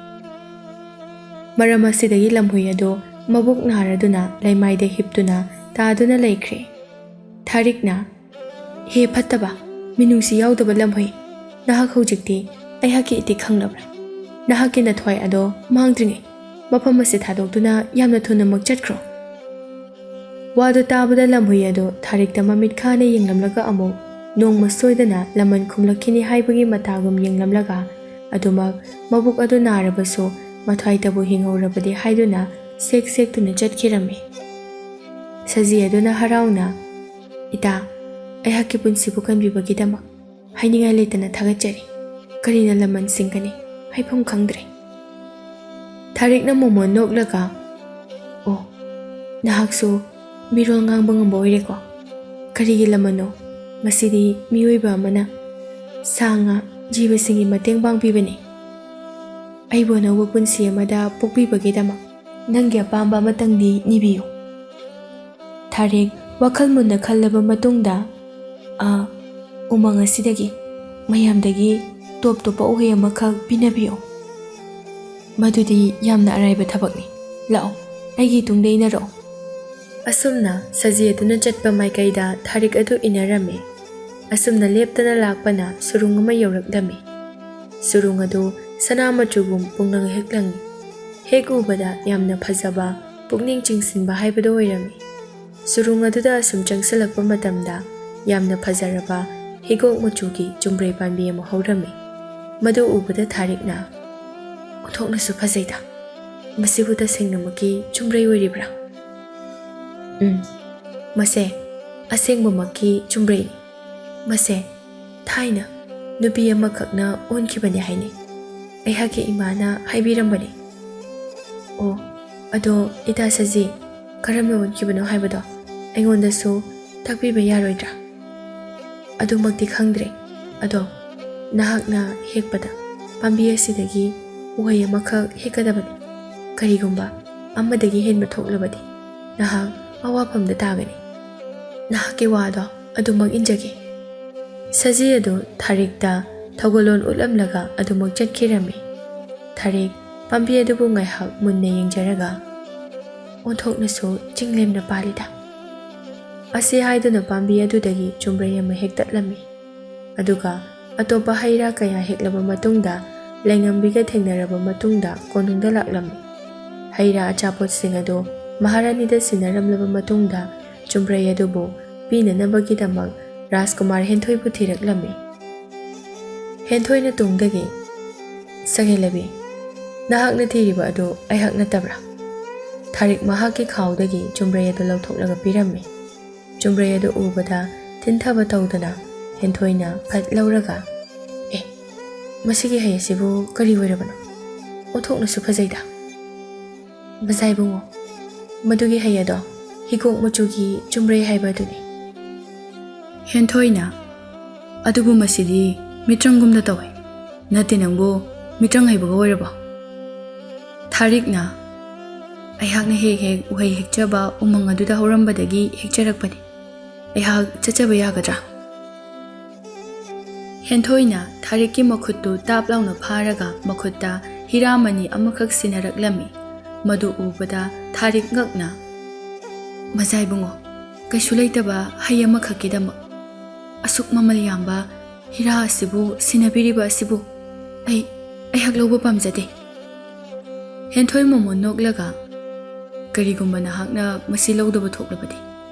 ꯃꯔꯝ ꯑꯁꯤꯗꯒꯤ ꯂꯝꯍꯨꯏ ꯑꯗꯨ ꯃꯕꯨꯛ ꯅꯥꯔꯗꯨꯅ ꯂꯩꯃꯥꯏꯗ ꯍꯤꯞꯇꯨꯅ ꯇꯥꯗꯨꯅ ꯂꯩꯈ꯭ꯔꯦ꯫ ꯊꯥꯔꯤꯛꯅ, "ꯍꯦ ꯐꯠꯇꯕ, ꯃꯤꯅꯨꯡꯁꯤ ꯌꯥꯎꯗꯕ ꯂꯝꯍꯨꯏ, ꯅꯍꯥꯛ ꯍꯧꯖꯤꯛꯇꯤ ꯑꯩꯍꯥꯛꯀꯤ ꯏꯇꯤꯛ ꯈꯪꯂꯕ꯭ꯔꯥ? ꯅꯍꯥꯛꯀꯤ ꯅꯊ꯭ꯋꯥꯏ ꯑꯗꯣ ꯃꯥꯡꯗ꯭ꯔꯤꯉꯩ ꯃꯐꯝ ꯑꯁꯤ ꯊꯥꯗꯣꯛꯇꯨꯅ ꯌꯥꯝꯅ ꯊꯨꯅꯃꯛ ꯆꯠꯈ꯭ꯔꯣ꯫ ꯋꯥꯗꯨ ꯇꯥꯕꯗ ꯂꯝꯍꯨꯏ ꯑꯗꯨ ꯊꯥꯔꯤꯛꯇ ꯃꯃꯤꯠ ꯈꯥꯅ ꯌꯦꯡꯂꯝꯂꯒ ꯑꯃꯨꯛ ꯅꯣꯡꯃ ꯁꯣꯏꯗꯅ ꯂꯃꯟ ꯈꯨꯝꯂꯛꯈꯤꯅꯤ ꯍꯥꯏꯕꯒꯤ ꯃꯇꯥꯒꯨꯝ ꯌꯦꯡꯂꯝꯂꯒ, ꯑꯗꯨꯃꯛ ꯃꯕꯨꯛ ꯑꯗꯨ ꯅꯥꯔꯕꯁꯨ ꯃꯊ꯭ꯋꯥꯏꯇꯕꯨ ꯍꯤꯡꯍꯧꯔꯕꯗꯤ ꯍꯥꯏꯗꯨꯅ ꯁꯦꯛ ꯁꯦꯛꯇꯨꯅ ꯆꯠꯈꯤꯔꯝꯃꯤ꯫ ꯁꯖꯤ ꯑꯗꯨꯅ ꯍꯔꯥꯎꯅ, "ꯏꯇꯥ, ꯑꯩꯍꯥꯛꯀꯤ ꯄꯨꯟꯁꯤꯕꯨ ꯀꯟꯕꯤꯕꯒꯤꯗꯃꯛ ꯍꯥꯏꯅꯤꯡꯉꯥꯏ ꯂꯩꯇꯅ ꯊꯥꯒꯠꯆꯔꯤ꯫ ꯀꯔꯤꯅ ꯂꯃꯟ ꯁꯤꯡꯒꯅꯤ, ꯍꯥꯏꯐꯝ ꯈꯪꯗ꯭ꯔꯦ꯫" ꯊꯥꯔꯤꯛꯅ ꯃꯣꯃꯣꯟ ꯅꯣꯛꯂꯒ, "ꯑꯣ, ꯅꯍꯥꯛꯁꯨ ꯃꯤꯔꯣꯜ ꯉꯥꯡꯕ ꯉꯝꯕ ꯑꯣꯏꯔꯦꯀꯣ꯫ ꯀꯔꯤꯒꯤ ꯂꯃꯟꯅꯣ? ꯃꯁꯤꯗꯤ ꯃꯤꯑꯣꯏꯕ ꯑꯃꯅ ꯁꯥ ꯉꯥ ꯖꯤꯕꯁꯤꯡꯒꯤ ꯃꯇꯦꯡ ꯄꯥꯡꯕꯤꯕꯅꯤ꯫ ꯑꯩꯕꯨ ꯑꯅꯧꯕ ꯄꯨꯟꯁꯤ ꯑꯃꯗ ꯄꯣꯛꯄꯤꯕꯒꯤꯗꯃꯛ ꯅꯪꯒꯤ ꯑꯄꯥꯝꯕ ꯑꯃꯇꯪꯗꯤ ꯅꯤꯕꯤꯌꯨ꯫" ꯊꯥꯔꯤꯛ ꯋꯥꯈꯜ ꯃꯨꯟꯅ ꯈꯜꯂꯕ ꯃꯇꯨꯡꯗ, "ꯑ, ꯎꯃꯪ ꯑꯁꯤꯗꯒꯤ ꯃꯌꯥꯝꯗꯒꯤ ꯇꯣꯞ ꯇꯣꯞꯄ ꯎꯍꯩ ꯑꯃꯈꯛ ꯄꯤꯅꯕꯤꯌꯨ꯫ ꯃꯗꯨꯗꯤ ꯌꯥꯝꯅ ꯑꯔꯥꯏꯕ ꯊꯕꯛꯅꯤ꯫ ꯂꯥꯛꯑꯣ, ꯑꯩꯒꯤ ꯇꯨꯡꯗ ꯏꯟꯅꯔꯛꯑꯣ꯫" ꯑꯁꯨꯝꯅ ꯁꯖꯤ ꯑꯗꯨꯅ ꯆꯠꯄ ꯃꯥꯏꯀꯩꯗ ꯊꯥꯔꯤꯛ ꯑꯗꯨ ꯏꯟꯅꯔꯝꯃꯤ꯫ ꯑꯁꯨꯝꯅ ꯂꯦꯞꯇꯅ ꯂꯥꯛꯄꯅ ꯁꯨꯔꯨꯡ ꯑꯃ ꯌꯧꯔꯛꯂꯝꯃꯤ꯫ ꯁꯨꯔꯨꯡ ꯑꯗꯨ ꯁꯅꯥ ꯃꯆꯨꯒꯨꯝ ꯄꯨꯡꯂꯪ ꯍꯦꯛ ꯂꯪꯉꯤ꯫ ꯍꯦꯛ ꯎꯕꯗ ꯌꯥꯝꯅ ꯐꯖꯕ, ꯄꯨꯛꯅꯤꯡ ꯆꯤꯡꯁꯤꯟꯕ ꯍꯥꯏꯕꯗꯨ ꯑꯣꯏꯔꯝꯃꯤ꯫ ꯁꯨꯔꯨꯡ ꯑꯗꯨꯗ ꯑꯁꯨꯝ ꯆꯪꯁꯤꯜꯂꯛꯄ ꯃꯇꯝꯗ ꯌꯥꯝꯅ ꯐꯖꯔꯕ ꯍꯤꯒꯣꯛ ꯃꯆꯨꯒꯤ ꯆꯨꯝꯕ꯭ꯔꯩ ꯄꯥꯝꯕꯤ ꯑꯃ ꯍꯧꯔꯝꯃꯤ꯫ ꯃꯗꯨ ꯎꯕꯗ ꯊꯥꯔꯤꯛꯅ, "ꯑꯣꯟꯊꯣꯛꯅꯁꯨ ꯐꯖꯩꯗ꯫ ꯃꯁꯤꯕꯨ ꯇꯁꯦꯡꯅꯃꯛꯀꯤ ꯆꯨꯝꯕ꯭ꯔꯩ ꯑꯣꯏꯔꯤꯕ꯭ꯔꯥ?" "ꯎꯝ, ꯃꯁꯦ ꯑꯁꯦꯡꯕꯃꯛꯀꯤ ꯆꯨꯝꯕ꯭ꯔꯩꯅꯤ꯫ ꯃꯁꯦ ꯊꯥꯏꯅ ꯅꯨꯄꯤ ꯑꯃꯈꯛꯅ ꯑꯣꯟꯈꯤꯕꯅꯤ ꯍꯥꯏꯅꯩ꯫ ꯑꯩꯍꯥꯛꯀꯤ ꯏꯃꯥꯅ ꯍꯥꯏꯕꯤꯔꯝꯕꯅꯤ꯫" "ꯑꯣ, ꯑꯗꯣ ꯏꯇꯥ ꯁꯖꯤ, ꯀꯔꯝꯅ ꯑꯣꯟꯈꯤꯕꯅꯣ ꯍꯥꯏꯕꯗꯣ ꯑꯩꯉꯣꯟꯗꯁꯨ ꯇꯥꯛꯄꯤꯕ ꯌꯥꯔꯣꯏꯗ꯭ꯔꯥ?" "ꯑꯗꯨꯃꯛꯇꯤ ꯈꯪꯗ꯭ꯔꯦ꯫ ꯑꯗꯣ ꯅꯍꯥꯛꯅ ꯍꯦꯛꯄꯗ ꯄꯥꯝꯕꯤ ꯑꯁꯤꯗꯒꯤ ꯎꯍꯩ ꯑꯃꯈꯛ ꯍꯦꯛꯀꯗꯕꯅꯤ꯫ ꯀꯔꯤꯒꯨꯝꯕ ꯑꯃꯗꯒꯤ ꯍꯦꯟꯕ ꯊꯣꯛꯂꯕꯗꯤ ꯅꯍꯥꯛ ꯑꯋꯥꯐꯝꯗ ꯇꯥꯒꯅꯤ꯫ ꯅꯍꯥꯛꯀꯤ ꯋꯥꯗꯣ ꯑꯗꯨꯃꯛ ꯏꯟꯖꯒꯦ꯫" ꯁꯖꯤ ꯑꯗꯨ ꯊꯥꯔꯤꯛꯇ ꯊꯧꯒꯜꯂꯣꯟ ꯎꯠꯂꯝꯂꯒ ꯑꯗꯨꯃꯛ ꯆꯠꯈꯤꯔꯝꯃꯤ꯫ ꯊꯥꯔꯤꯛ ꯄꯥꯝꯕꯤ ꯑꯗꯨꯕꯨ ꯉꯥꯏꯍꯥꯛ ꯃꯨꯟꯅ ꯌꯦꯡꯖꯔꯒ, "ꯑꯣꯟꯊꯣꯛꯅꯁꯨ ꯆꯤꯡꯂꯦꯝꯅ ꯄꯥꯜꯂꯤꯗ꯫" ꯑꯁꯤ ꯍꯥꯏꯗꯨꯅ ꯄꯥꯝꯕꯤ ꯑꯗꯨꯗꯒꯤ ꯆꯨꯝꯕ꯭ꯔꯩ ꯑꯃ ꯍꯦꯛꯇꯠꯂꯝꯃꯤ꯫ ꯑꯗꯨꯒ ꯑꯇꯣꯞꯄ ꯍꯩ ꯔꯥ ꯀꯌꯥ ꯍꯦꯛꯂꯕ ꯃꯇꯨꯡꯗ, ꯂꯩꯉꯝꯕꯤꯒ ꯊꯦꯡꯅꯔꯕ ꯃꯇꯨꯡꯗ ꯀꯣꯅꯨꯡꯗ ꯂꯥꯛꯂꯝꯃꯤ꯫ ꯍꯩ ꯔꯥ ꯑꯆꯥꯄꯣꯠꯁꯤꯡ ꯑꯗꯨ ꯃꯍꯥꯔꯥꯅꯤꯗ ꯁꯤꯟꯅꯔꯝꯂꯕ ꯃꯇꯨꯡꯗ ꯆꯨꯝꯕ꯭ꯔꯩ ꯑꯗꯨꯕꯨ ꯄꯤꯅꯅꯕꯒꯤꯗꯃꯛ ꯔꯥꯖꯀꯨꯃꯥꯔ ꯍꯦꯟꯊꯣꯏꯕꯨ ꯊꯤꯔꯛꯂꯝꯃꯤ꯫ ꯍꯦꯟꯊꯣꯏꯅ ꯇꯨꯡꯗꯒꯤ, "ꯁꯒꯦꯟꯂꯩꯕꯤ, ꯅꯍꯥꯛꯅ ꯊꯤꯔꯤꯕ ꯑꯗꯨ ꯑꯩꯍꯥꯛ ꯅꯠꯇꯕ꯭ꯔꯥ?" ꯊꯥꯔꯤꯛ ꯃꯍꯥꯛꯀꯤ ꯈꯥꯎꯗꯒꯤ ꯆꯨꯝꯕ꯭ꯔꯩ ꯑꯗꯨ ꯂꯧꯊꯣꯛꯂꯒ ꯄꯤꯔꯝꯃꯤ꯫ ꯆꯨꯝꯕ꯭ꯔꯩ ꯑꯗꯨ ꯎꯕꯗ ꯊꯤꯟꯊꯕ ꯇꯧꯗꯅ ꯍꯦꯟꯊꯣꯏꯅ ꯐꯠ ꯂꯧꯔꯒ, "ꯑꯦ, ꯃꯁꯤꯒꯤ ꯍꯩ ꯑꯁꯤꯕꯨ ꯀꯔꯤ ꯑꯣꯏꯔꯕꯅꯣ? ꯑꯣꯟꯊꯣꯛꯅꯁꯨ ꯐꯖꯩꯗ꯫ ꯃꯖꯥ ꯏꯕꯨꯡꯉꯣ, ꯃꯗꯨꯒꯤ ꯍꯩ ꯑꯗꯣ ꯍꯤꯒꯣꯛ ꯃꯆꯨꯒꯤ ꯆꯨꯝꯕ꯭ꯔꯩ ꯍꯥꯏꯕ ꯑꯗꯨꯅꯤ꯫" ꯍꯦꯟꯊꯣꯏꯅ, "ꯑꯗꯨꯕꯨ ꯃꯁꯤꯗꯤ ꯃꯤꯇ꯭ꯔꯪꯒꯨꯝꯅ ꯇꯧꯏ꯫ ꯅꯠꯇꯦ ꯅꯪꯕꯨ ꯃꯤꯇ꯭ꯔꯪ ꯍꯩꯕꯒ ꯑꯣꯏꯔꯕꯣ?" ꯊꯥꯔꯤꯛꯅ, "ꯑꯩꯍꯥꯛꯅ ꯍꯦꯛ ꯍꯦꯛ ꯎꯍꯩ ꯍꯦꯛꯆꯕ ꯎꯃꯪ ꯑꯗꯨꯗ ꯍꯧꯔꯝꯕꯗꯒꯤ ꯍꯦꯛꯆꯔꯛꯄꯅꯤ꯫ ꯑꯩꯍꯥꯛ ꯆꯠꯆꯕ ꯌꯥꯒꯗ꯭ꯔꯥ?" ꯍꯦꯟꯊꯣꯏꯅ ꯊꯥꯔꯤꯛꯀꯤ ꯃꯈꯨꯠꯇꯨ ꯇꯥꯞ ꯂꯥꯎꯅ ꯐꯥꯔꯒ ꯃꯈꯨꯠꯇ ꯍꯤꯔꯥꯃꯅꯤ ꯑꯃꯈꯛ ꯁꯤꯟꯅꯔꯛꯂꯝꯃꯤ꯫ ꯃꯗꯨ ꯎꯕꯗ ꯊꯥꯔꯤꯛ ꯉꯛꯅ, "ꯃꯖꯥ ꯏꯕꯨꯡꯉꯣ, ꯀꯩꯁꯨ ꯂꯩꯇꯕ ꯍꯩ ꯑꯃꯈꯛꯀꯤꯗꯃꯛ ꯑꯁꯨꯛ ꯃꯃꯜ ꯌꯥꯝꯕ ꯍꯤꯔꯥ ꯑꯁꯤꯕꯨ ꯁꯤꯟꯅꯕꯤꯔꯤꯕ ꯑꯁꯤꯕꯨ ꯑꯩ, ꯑꯩꯍꯥꯛ ꯂꯧꯕ ꯄꯥꯝꯖꯗꯦ꯫" ꯍꯦꯟꯊꯣꯏ ꯃꯣꯃꯣꯟ ꯅꯣꯛꯂꯒ, "ꯀꯔꯤꯒꯨꯝꯕ ꯅꯍꯥꯛꯅ ꯃꯁꯤ ꯂꯧꯗꯕ ꯊꯣꯛꯂꯕꯗꯤ,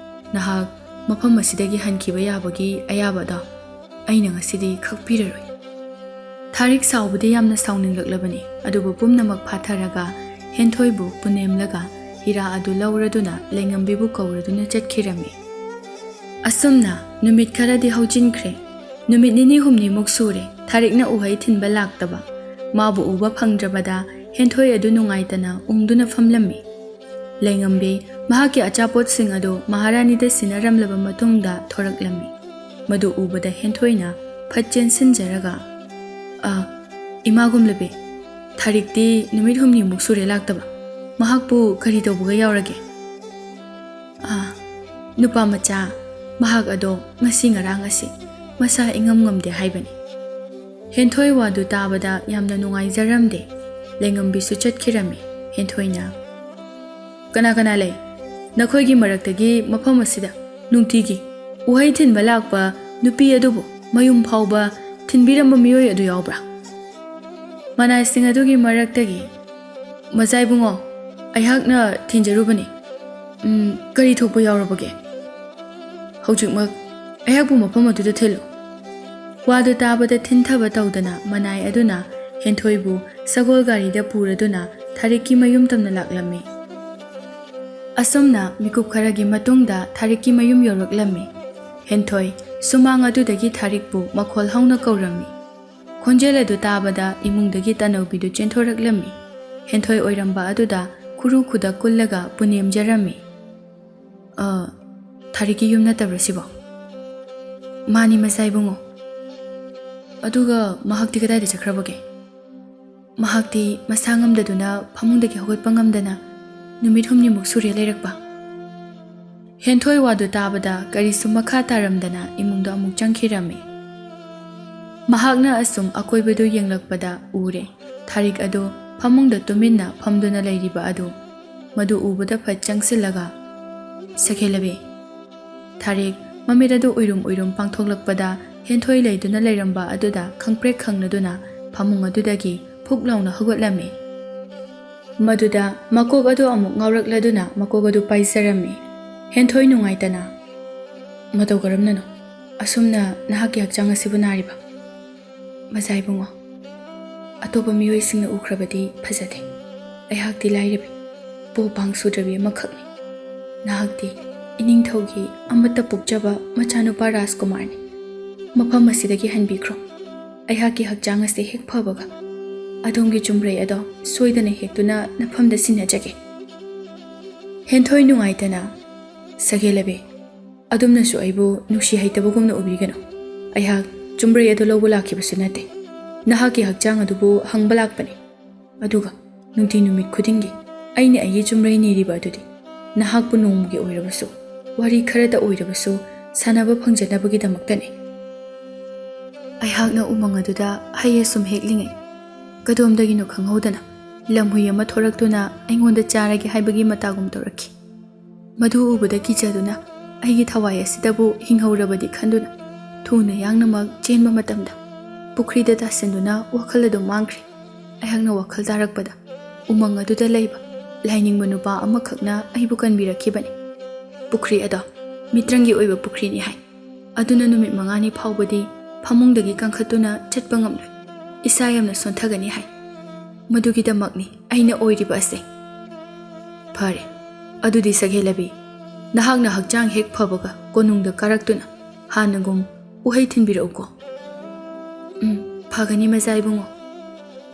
ꯅꯍꯥꯛ ꯃꯐꯝ ꯑꯁꯤꯗꯒꯤ ꯍꯟꯈꯤꯕ ꯌꯥꯕꯒꯤ ꯑꯌꯥꯕ ꯑꯗꯣ ꯑꯩꯅ ꯉꯁꯤꯗꯤ ꯈꯛꯄꯤꯔꯔꯣꯏ꯫" ꯊꯥꯔꯤꯛ ꯁꯥꯎꯕꯗꯤ ꯌꯥꯝꯅ ꯁꯥꯎꯅꯤꯡꯂꯛꯂꯕꯅꯤ, ꯑꯗꯨꯕꯨ ꯄꯨꯝꯅꯃꯛ ꯐꯥꯊꯔꯒ ꯍꯦꯟꯊꯣꯏꯕꯨ ꯄꯨꯅꯦꯝꯂꯒ ꯍꯤꯔꯥ ꯑꯗꯨ ꯂꯧꯔꯗꯨꯅ ꯂꯩꯉꯝꯕꯤꯕꯨ ꯀꯧꯔꯗꯨꯅ ꯆꯠꯈꯤꯔꯝꯃꯤ꯫ ꯑꯁꯨꯝꯅ ꯅꯨꯃꯤꯠ ꯈꯔꯗꯤ ꯍꯧꯖꯤꯟꯈ꯭ꯔꯦ꯫ ꯅꯨꯃꯤꯠ ꯅꯤꯅꯤ ꯍꯨꯝꯅꯤꯃꯨꯛ ꯁꯨꯔꯦ ꯊꯥꯔꯤꯛꯅ ꯎꯍꯩ ꯊꯤꯟꯕ ꯂꯥꯛꯇꯕ꯫ ꯃꯥꯕꯨ ꯎꯕ ꯐꯪꯗ꯭ꯔꯕꯗ ꯍꯦꯟꯊꯣꯏ ꯑꯗꯨ ꯅꯨꯡꯉꯥꯏꯇꯅ ꯎꯪꯗꯨꯅ ꯐꯝꯂꯝꯃꯤ꯫ ꯂꯩꯉꯝꯕꯤ ꯃꯍꯥꯛꯀꯤ ꯑꯆꯥꯄꯣꯠꯁꯤꯡ ꯑꯗꯨ ꯃꯍꯥꯔꯥꯅꯤꯗ ꯁꯤꯟꯅꯔꯝꯂꯕ ꯃꯇꯨꯡꯗ ꯊꯣꯔꯛꯂꯝꯃꯤ꯫ ꯃꯗꯨ ꯎꯕꯗ ꯍꯦꯟꯊꯣꯏꯅ ꯐꯠ ꯆꯦꯟꯁꯤꯟꯖꯔꯒ, "ꯑ, ꯏꯃꯥ ꯒꯨꯝꯂꯕꯤ, ꯊꯥꯔꯤꯛꯇꯤ ꯅꯨꯃꯤꯠ ꯍꯨꯝꯅꯤꯃꯨꯛ ꯁꯨꯔꯦ ꯂꯥꯛꯇꯕ꯫ ꯃꯍꯥꯛꯄꯨ ꯀꯔꯤ ꯇꯧꯕꯒ ꯌꯥꯎꯔꯒꯦ?" "ꯑ, ꯅꯨꯄꯥ ꯃꯆꯥ, ꯃꯍꯥꯛ ꯑꯗꯣ ꯉꯁꯤ ꯉꯔꯥꯡ ꯑꯁꯤ ꯃꯁꯥ ꯏꯉꯝ ꯉꯝꯗꯦ ꯍꯥꯏꯕꯅꯤ꯫" ꯍꯦꯟꯊꯣꯏ ꯋꯥꯗꯨ ꯇꯥꯕꯗ ꯌꯥꯝꯅ ꯅꯨꯡꯉꯥꯏꯖꯔꯝꯗꯦ꯫ ꯂꯩꯉꯝꯕꯤꯁꯨ ꯆꯠꯈꯤꯔꯝꯃꯤ꯫ ꯍꯦꯟꯊꯣꯏꯅ, "ꯀꯅꯥ ꯀꯅꯥ ꯂꯩ ꯅꯈꯣꯏꯒꯤ ꯃꯔꯛꯇꯒꯤ ꯃꯐꯝ ꯑꯁꯤꯗ ꯅꯨꯡꯇꯤꯒꯤ ꯎꯍꯩ ꯊꯤꯟꯕ ꯂꯥꯛꯄ ꯅꯨꯄꯤ ꯑꯗꯨꯕꯨ ꯃꯌꯨꯝ ꯐꯥꯎꯕ ꯊꯤꯟꯕꯤꯔꯝꯕ ꯃꯤꯑꯣꯏ ꯑꯗꯨ ꯌꯥꯎꯕ꯭ꯔꯥ?" ꯃꯅꯥꯏꯁꯤꯡ ꯑꯗꯨꯒꯤ ꯃꯔꯛꯇꯒꯤ, "ꯃꯖꯥ ꯏꯕꯨꯡꯉꯣ, ꯑꯩꯍꯥꯛꯅ ꯊꯤꯟꯖꯔꯨꯕꯅꯤ꯫ ꯎꯝ, ꯀꯔꯤ ꯊꯣꯛꯄ ꯌꯥꯎꯔꯕꯒꯦ? ꯍꯧꯖꯤꯛꯃꯛ ꯑꯩꯍꯥꯛꯄꯨ ꯃꯐꯝ ꯑꯗꯨꯗ ꯊꯤꯜꯂꯨ꯫ ꯋꯥꯗꯨ ꯇꯥꯕꯗ ꯊꯤꯟꯊꯕ ꯇꯧꯗꯅ ꯃꯅꯥꯏ ꯑꯗꯨꯅ ꯍꯦꯟꯊꯣꯏꯕꯨ ꯁꯒꯣꯜ ꯒꯥꯔꯤꯗ ꯄꯨꯔꯗꯨꯅ ꯊꯥꯔꯤꯛꯀꯤ ꯃꯌꯨꯝ ꯇꯝꯅ ꯂꯥꯛꯂꯝꯃꯤ꯫ ꯑꯁꯨꯝꯅ ꯃꯤꯀꯨꯞ ꯈꯔꯒꯤ ꯃꯇꯨꯡꯗ ꯊꯥꯔꯤꯛꯀꯤ ꯃꯌꯨꯝ ꯌꯧꯔꯛꯂꯝꯃꯤ꯫ ꯍꯦꯟꯊꯣꯏ ꯁꯨꯃꯥꯡ ꯑꯗꯨꯗꯒꯤ ꯊꯥꯔꯤꯛꯄꯨ ꯃꯈꯣꯜ ꯍꯧꯅ ꯀꯧꯔꯝꯃꯤ꯫ ꯈꯣꯟꯖꯦꯜ ꯑꯗꯨ ꯇꯥꯕꯗ ꯏꯃꯨꯡꯗꯒꯤ ꯇꯅꯧꯕꯤꯗꯨ ꯆꯦꯟꯊꯣꯔꯛꯂꯝꯃꯤ꯫ ꯍꯦꯟꯊꯣꯏ ꯑꯣꯏꯔꯝꯕ ꯑꯗꯨꯗ ꯈꯨꯔꯨ ꯈꯨꯗꯛ ꯀꯨꯜꯂꯒ ꯄꯨꯅꯦꯝꯖꯔꯝꯃꯤ꯫ "ꯑ, ꯊꯥꯔꯤꯛꯀꯤ ꯌꯨꯝ ꯅꯠꯇꯕ꯭ꯔꯥ ꯁꯤꯕꯣ?" "ꯃꯥꯅꯤ, ꯃꯆꯥ ꯏꯕꯨꯡꯉꯣ꯫ ꯑꯗꯨꯒ ꯃꯍꯥꯛꯇꯤ ꯀꯗꯥꯏꯗ ꯆꯠꯈ꯭ꯔꯕꯒꯦ?" "ꯃꯍꯥꯛꯇꯤ ꯃꯁꯥ ꯉꯝꯗꯗꯨꯅ ꯐꯃꯨꯡꯗꯒꯤ ꯍꯧꯒꯠꯄ ꯉꯝꯗꯅ ꯅꯨꯃꯤꯠ ꯍꯨꯝꯅꯤꯃꯨꯛ ꯁꯨꯔꯦ ꯂꯩꯔꯛꯄ꯫" ꯍꯦꯟꯊꯣꯏ ꯋꯥꯗꯨ ꯇꯥꯕꯗ ꯀꯔꯤꯁꯨ ꯃꯈꯥ ꯇꯥꯔꯝꯗꯅ ꯏꯃꯨꯡꯗ ꯑꯃꯨꯛ ꯆꯪꯈꯤꯔꯝꯃꯤ꯫ ꯃꯍꯥꯛꯅ ꯑꯁꯨꯝ ꯑꯀꯣꯏꯕꯗꯨ ꯌꯦꯡꯂꯛꯄꯗ ꯎꯔꯦ, ꯊꯥꯔꯤꯛ ꯑꯗꯨ ꯐꯃꯨꯡꯗ ꯇꯨꯃꯤꯟꯅ ꯐꯝꯗꯨꯅ ꯂꯩꯔꯤꯕ ꯑꯗꯨ꯫ ꯃꯗꯨ ꯎꯕꯗ ꯐꯠ ꯆꯪꯁꯤꯜꯂꯒ, "ꯁꯈꯦꯂꯕꯤ!" ꯊꯥꯔꯤꯛ ꯃꯃꯤꯠ ꯑꯗꯨ ꯎꯏꯔꯨꯝ ꯎꯏꯔꯨꯝ ꯄꯥꯡꯊꯣꯛꯂꯛꯄꯗ ꯍꯦꯟꯊꯣꯏ ꯂꯩꯗꯨꯅ ꯂꯩꯔꯝꯕ ꯑꯗꯨꯗ ꯈꯪꯄ꯭ꯔꯦꯛ ꯈꯪꯂꯗꯨꯅ ꯐꯃꯨꯡ ꯑꯗꯨꯗꯒꯤ ꯐꯨꯛ ꯂꯥꯎꯅ ꯍꯧꯒꯠꯂꯝꯃꯤ꯫ ꯃꯗꯨꯗ ꯃꯀꯣꯛ ꯑꯗꯨ ꯑꯃꯨꯛ ꯉꯥꯎꯔꯛꯂꯗꯨꯅ ꯃꯀꯣꯛ ꯑꯗꯨ ꯄꯥꯏꯖꯔꯝꯃꯤ꯫ ꯍꯦꯟꯊꯣꯏ ꯅꯨꯡꯉꯥꯏꯇꯅ, "ꯃꯇꯧ ꯀꯔꯝꯅꯅꯣ ꯑꯁꯨꯝꯅ ꯅꯍꯥꯛꯀꯤ ꯍꯛꯆꯥꯡ ꯑꯁꯤꯕꯨ ꯅꯥꯔꯤꯕ?" "ꯃꯆꯥ ꯏꯕꯨꯡꯉꯣ, ꯑꯇꯣꯞꯄ ꯃꯤꯑꯣꯏꯁꯤꯡꯅ ꯎꯈ꯭ꯔꯕꯗꯤ ꯐꯖꯗꯦ꯫ ꯑꯩꯍꯥꯛꯇꯤ ꯂꯥꯏꯔꯕꯤ, ꯄꯣ ꯄꯥꯡ ꯁꯨꯗ꯭ꯔꯕꯤ ꯑꯃꯈꯛꯅꯤ꯫ ꯅꯍꯥꯛꯇꯤ ꯏꯅꯤꯡꯊꯧꯒꯤ ꯑꯃꯠꯇ ꯄꯣꯛꯆꯕ ꯃꯆꯥꯅꯨꯄꯥ ꯔꯥꯖꯀꯨꯃꯥꯔꯅꯤ꯫ ꯃꯐꯝ ꯑꯁꯤꯗꯒꯤ ꯍꯟꯕꯤꯈ꯭ꯔꯣ꯫ ꯑꯩꯍꯥꯛꯀꯤ ꯍꯛꯆꯥꯡ ꯑꯁꯤ ꯍꯦꯛ ꯐꯕꯒ ꯑꯗꯣꯝꯒꯤ ꯆꯨꯝꯔꯩ ꯑꯗꯣ ꯁꯣꯏꯗꯅ ꯍꯦꯛꯇꯨꯅ ꯅꯐꯝꯗ ꯁꯤꯟꯅꯖꯒꯦ꯫" ꯍꯦꯟꯊꯣꯏ ꯅꯨꯡꯉꯥꯏꯇꯅ, "ꯁꯒꯦꯂꯕꯤ, ꯑꯗꯣꯝꯅꯁꯨ ꯑꯩꯕꯨ ꯅꯨꯡꯁꯤ ꯍꯩꯇꯕꯒꯨꯝꯅ ꯎꯕꯤꯒꯅꯨ꯫ ꯑꯩꯍꯥꯛ ꯆꯨꯝꯔꯩ ꯑꯗꯨ ꯂꯧꯕ ꯂꯥꯛꯈꯤꯕꯁꯨ ꯅꯠꯇꯦ꯫ ꯅꯍꯥꯛꯀꯤ ꯍꯛꯆꯥꯡ ꯑꯗꯨꯕꯨ ꯍꯪꯕ ꯂꯥꯛꯄꯅꯤ꯫ ꯑꯗꯨꯒ ꯅꯨꯡꯇꯤ ꯅꯨꯃꯤꯠ ꯈꯨꯗꯤꯡꯒꯤ ꯑꯩꯅ ꯑꯩꯒꯤ ꯆꯨꯝꯔꯩ ꯅꯤꯔꯤꯕ ꯑꯗꯨꯗꯤ ꯅꯍꯥꯛꯄꯨ ꯅꯣꯡꯃꯒꯤ ꯑꯣꯏꯔꯕꯁꯨ, ꯋꯥꯔꯤ ꯈꯔꯇ ꯑꯣꯏꯔꯕꯁꯨ ꯁꯥꯟꯅꯕ ꯐꯪꯖꯅꯕꯒꯤꯗꯃꯛꯇꯅꯤ꯫" ꯑꯩꯍꯥꯛꯅ ꯎꯃꯪ ꯑꯗꯨꯗ ꯍꯩ ꯑꯁꯨꯝ ꯍꯦꯛꯂꯤꯉꯩ, ꯀꯗꯣꯝꯗꯒꯤꯅꯣ ꯈꯪꯍꯧꯗꯅ ꯂꯝꯍꯨꯏ ꯑꯃ ꯊꯣꯔꯛꯇꯨꯅ ꯑꯩꯉꯣꯟꯗ ꯆꯥꯔꯒꯦ ꯍꯥꯏꯕꯒꯤ ꯃꯇꯥꯒꯨꯝ ꯇꯧꯔꯛꯈꯤ꯫ ꯃꯗꯨ ꯎꯕꯗ ꯀꯤꯖꯗꯨꯅ ꯑꯩꯒꯤ ꯊꯋꯥꯏ ꯑꯁꯤꯗꯕꯨ ꯍꯤꯡꯍꯧꯔꯕꯗꯤ ꯈꯟꯗꯨꯅ ꯊꯨꯅ ꯌꯥꯡꯅꯃꯛ ꯆꯦꯟꯕ ꯃꯇꯝꯗ ꯄꯨꯈ꯭ꯔꯤꯗ ꯇꯥꯁꯤꯟꯗꯨꯅ ꯋꯥꯈꯜ ꯑꯗꯨꯝ ꯃꯥꯡꯈ꯭ꯔꯦ꯫ ꯑꯩꯍꯥꯛꯅ ꯋꯥꯈꯜ ꯇꯥꯔꯛꯄꯗ ꯎꯃꯪ ꯑꯗꯨꯗ ꯂꯩꯕ ꯂꯥꯏꯅꯤꯡꯕ ꯅꯨꯄꯥ ꯑꯃꯈꯛꯅ ꯑꯩꯕꯨ ꯀꯟꯕꯤꯔꯛꯈꯤꯕꯅꯤ꯫ ꯄꯨꯈ꯭ꯔꯤ ꯑꯗꯣ ꯃꯤꯇ꯭ꯔꯪꯒꯤ ꯑꯣꯏꯕ ꯄꯨꯈ꯭ꯔꯤꯅꯤ ꯍꯥꯏ꯫ ꯑꯗꯨꯅ ꯅꯨꯃꯤꯠ ꯃꯉꯥꯅꯤ ꯐꯥꯎꯕꯗꯤ ꯐꯃꯨꯡꯗꯒꯤ ꯀꯥꯡꯈꯠꯇꯨꯅ ꯆꯠꯄ ꯉꯝꯂꯣꯏ꯫ ꯏꯁꯥ ꯌꯥꯝꯅ ꯁꯣꯟꯊꯒꯅꯤ ꯍꯥꯏ꯫ ꯃꯗꯨꯒꯤꯗꯃꯛꯅꯤ ꯑꯩꯅ ꯑꯣꯏꯔꯤꯕ ꯑꯁꯦ꯫ ꯐꯔꯦ, ꯑꯗꯨꯗꯤ ꯁꯒꯦꯂꯕꯤ, ꯅꯍꯥꯛꯅ ꯍꯛꯆꯥꯡ ꯍꯦꯛ ꯐꯕꯒ ꯀꯣꯅꯨꯡꯗ ꯀꯥꯔꯛꯇꯨꯅ ꯍꯥꯟꯅꯒꯨꯝ ꯎꯍꯩ ꯊꯤꯟꯕꯤꯔꯛꯎꯀꯣ꯫ ꯎꯝ, ꯐꯒꯅꯤ ꯃꯆꯥ ꯏꯕꯨꯡꯉꯣ꯫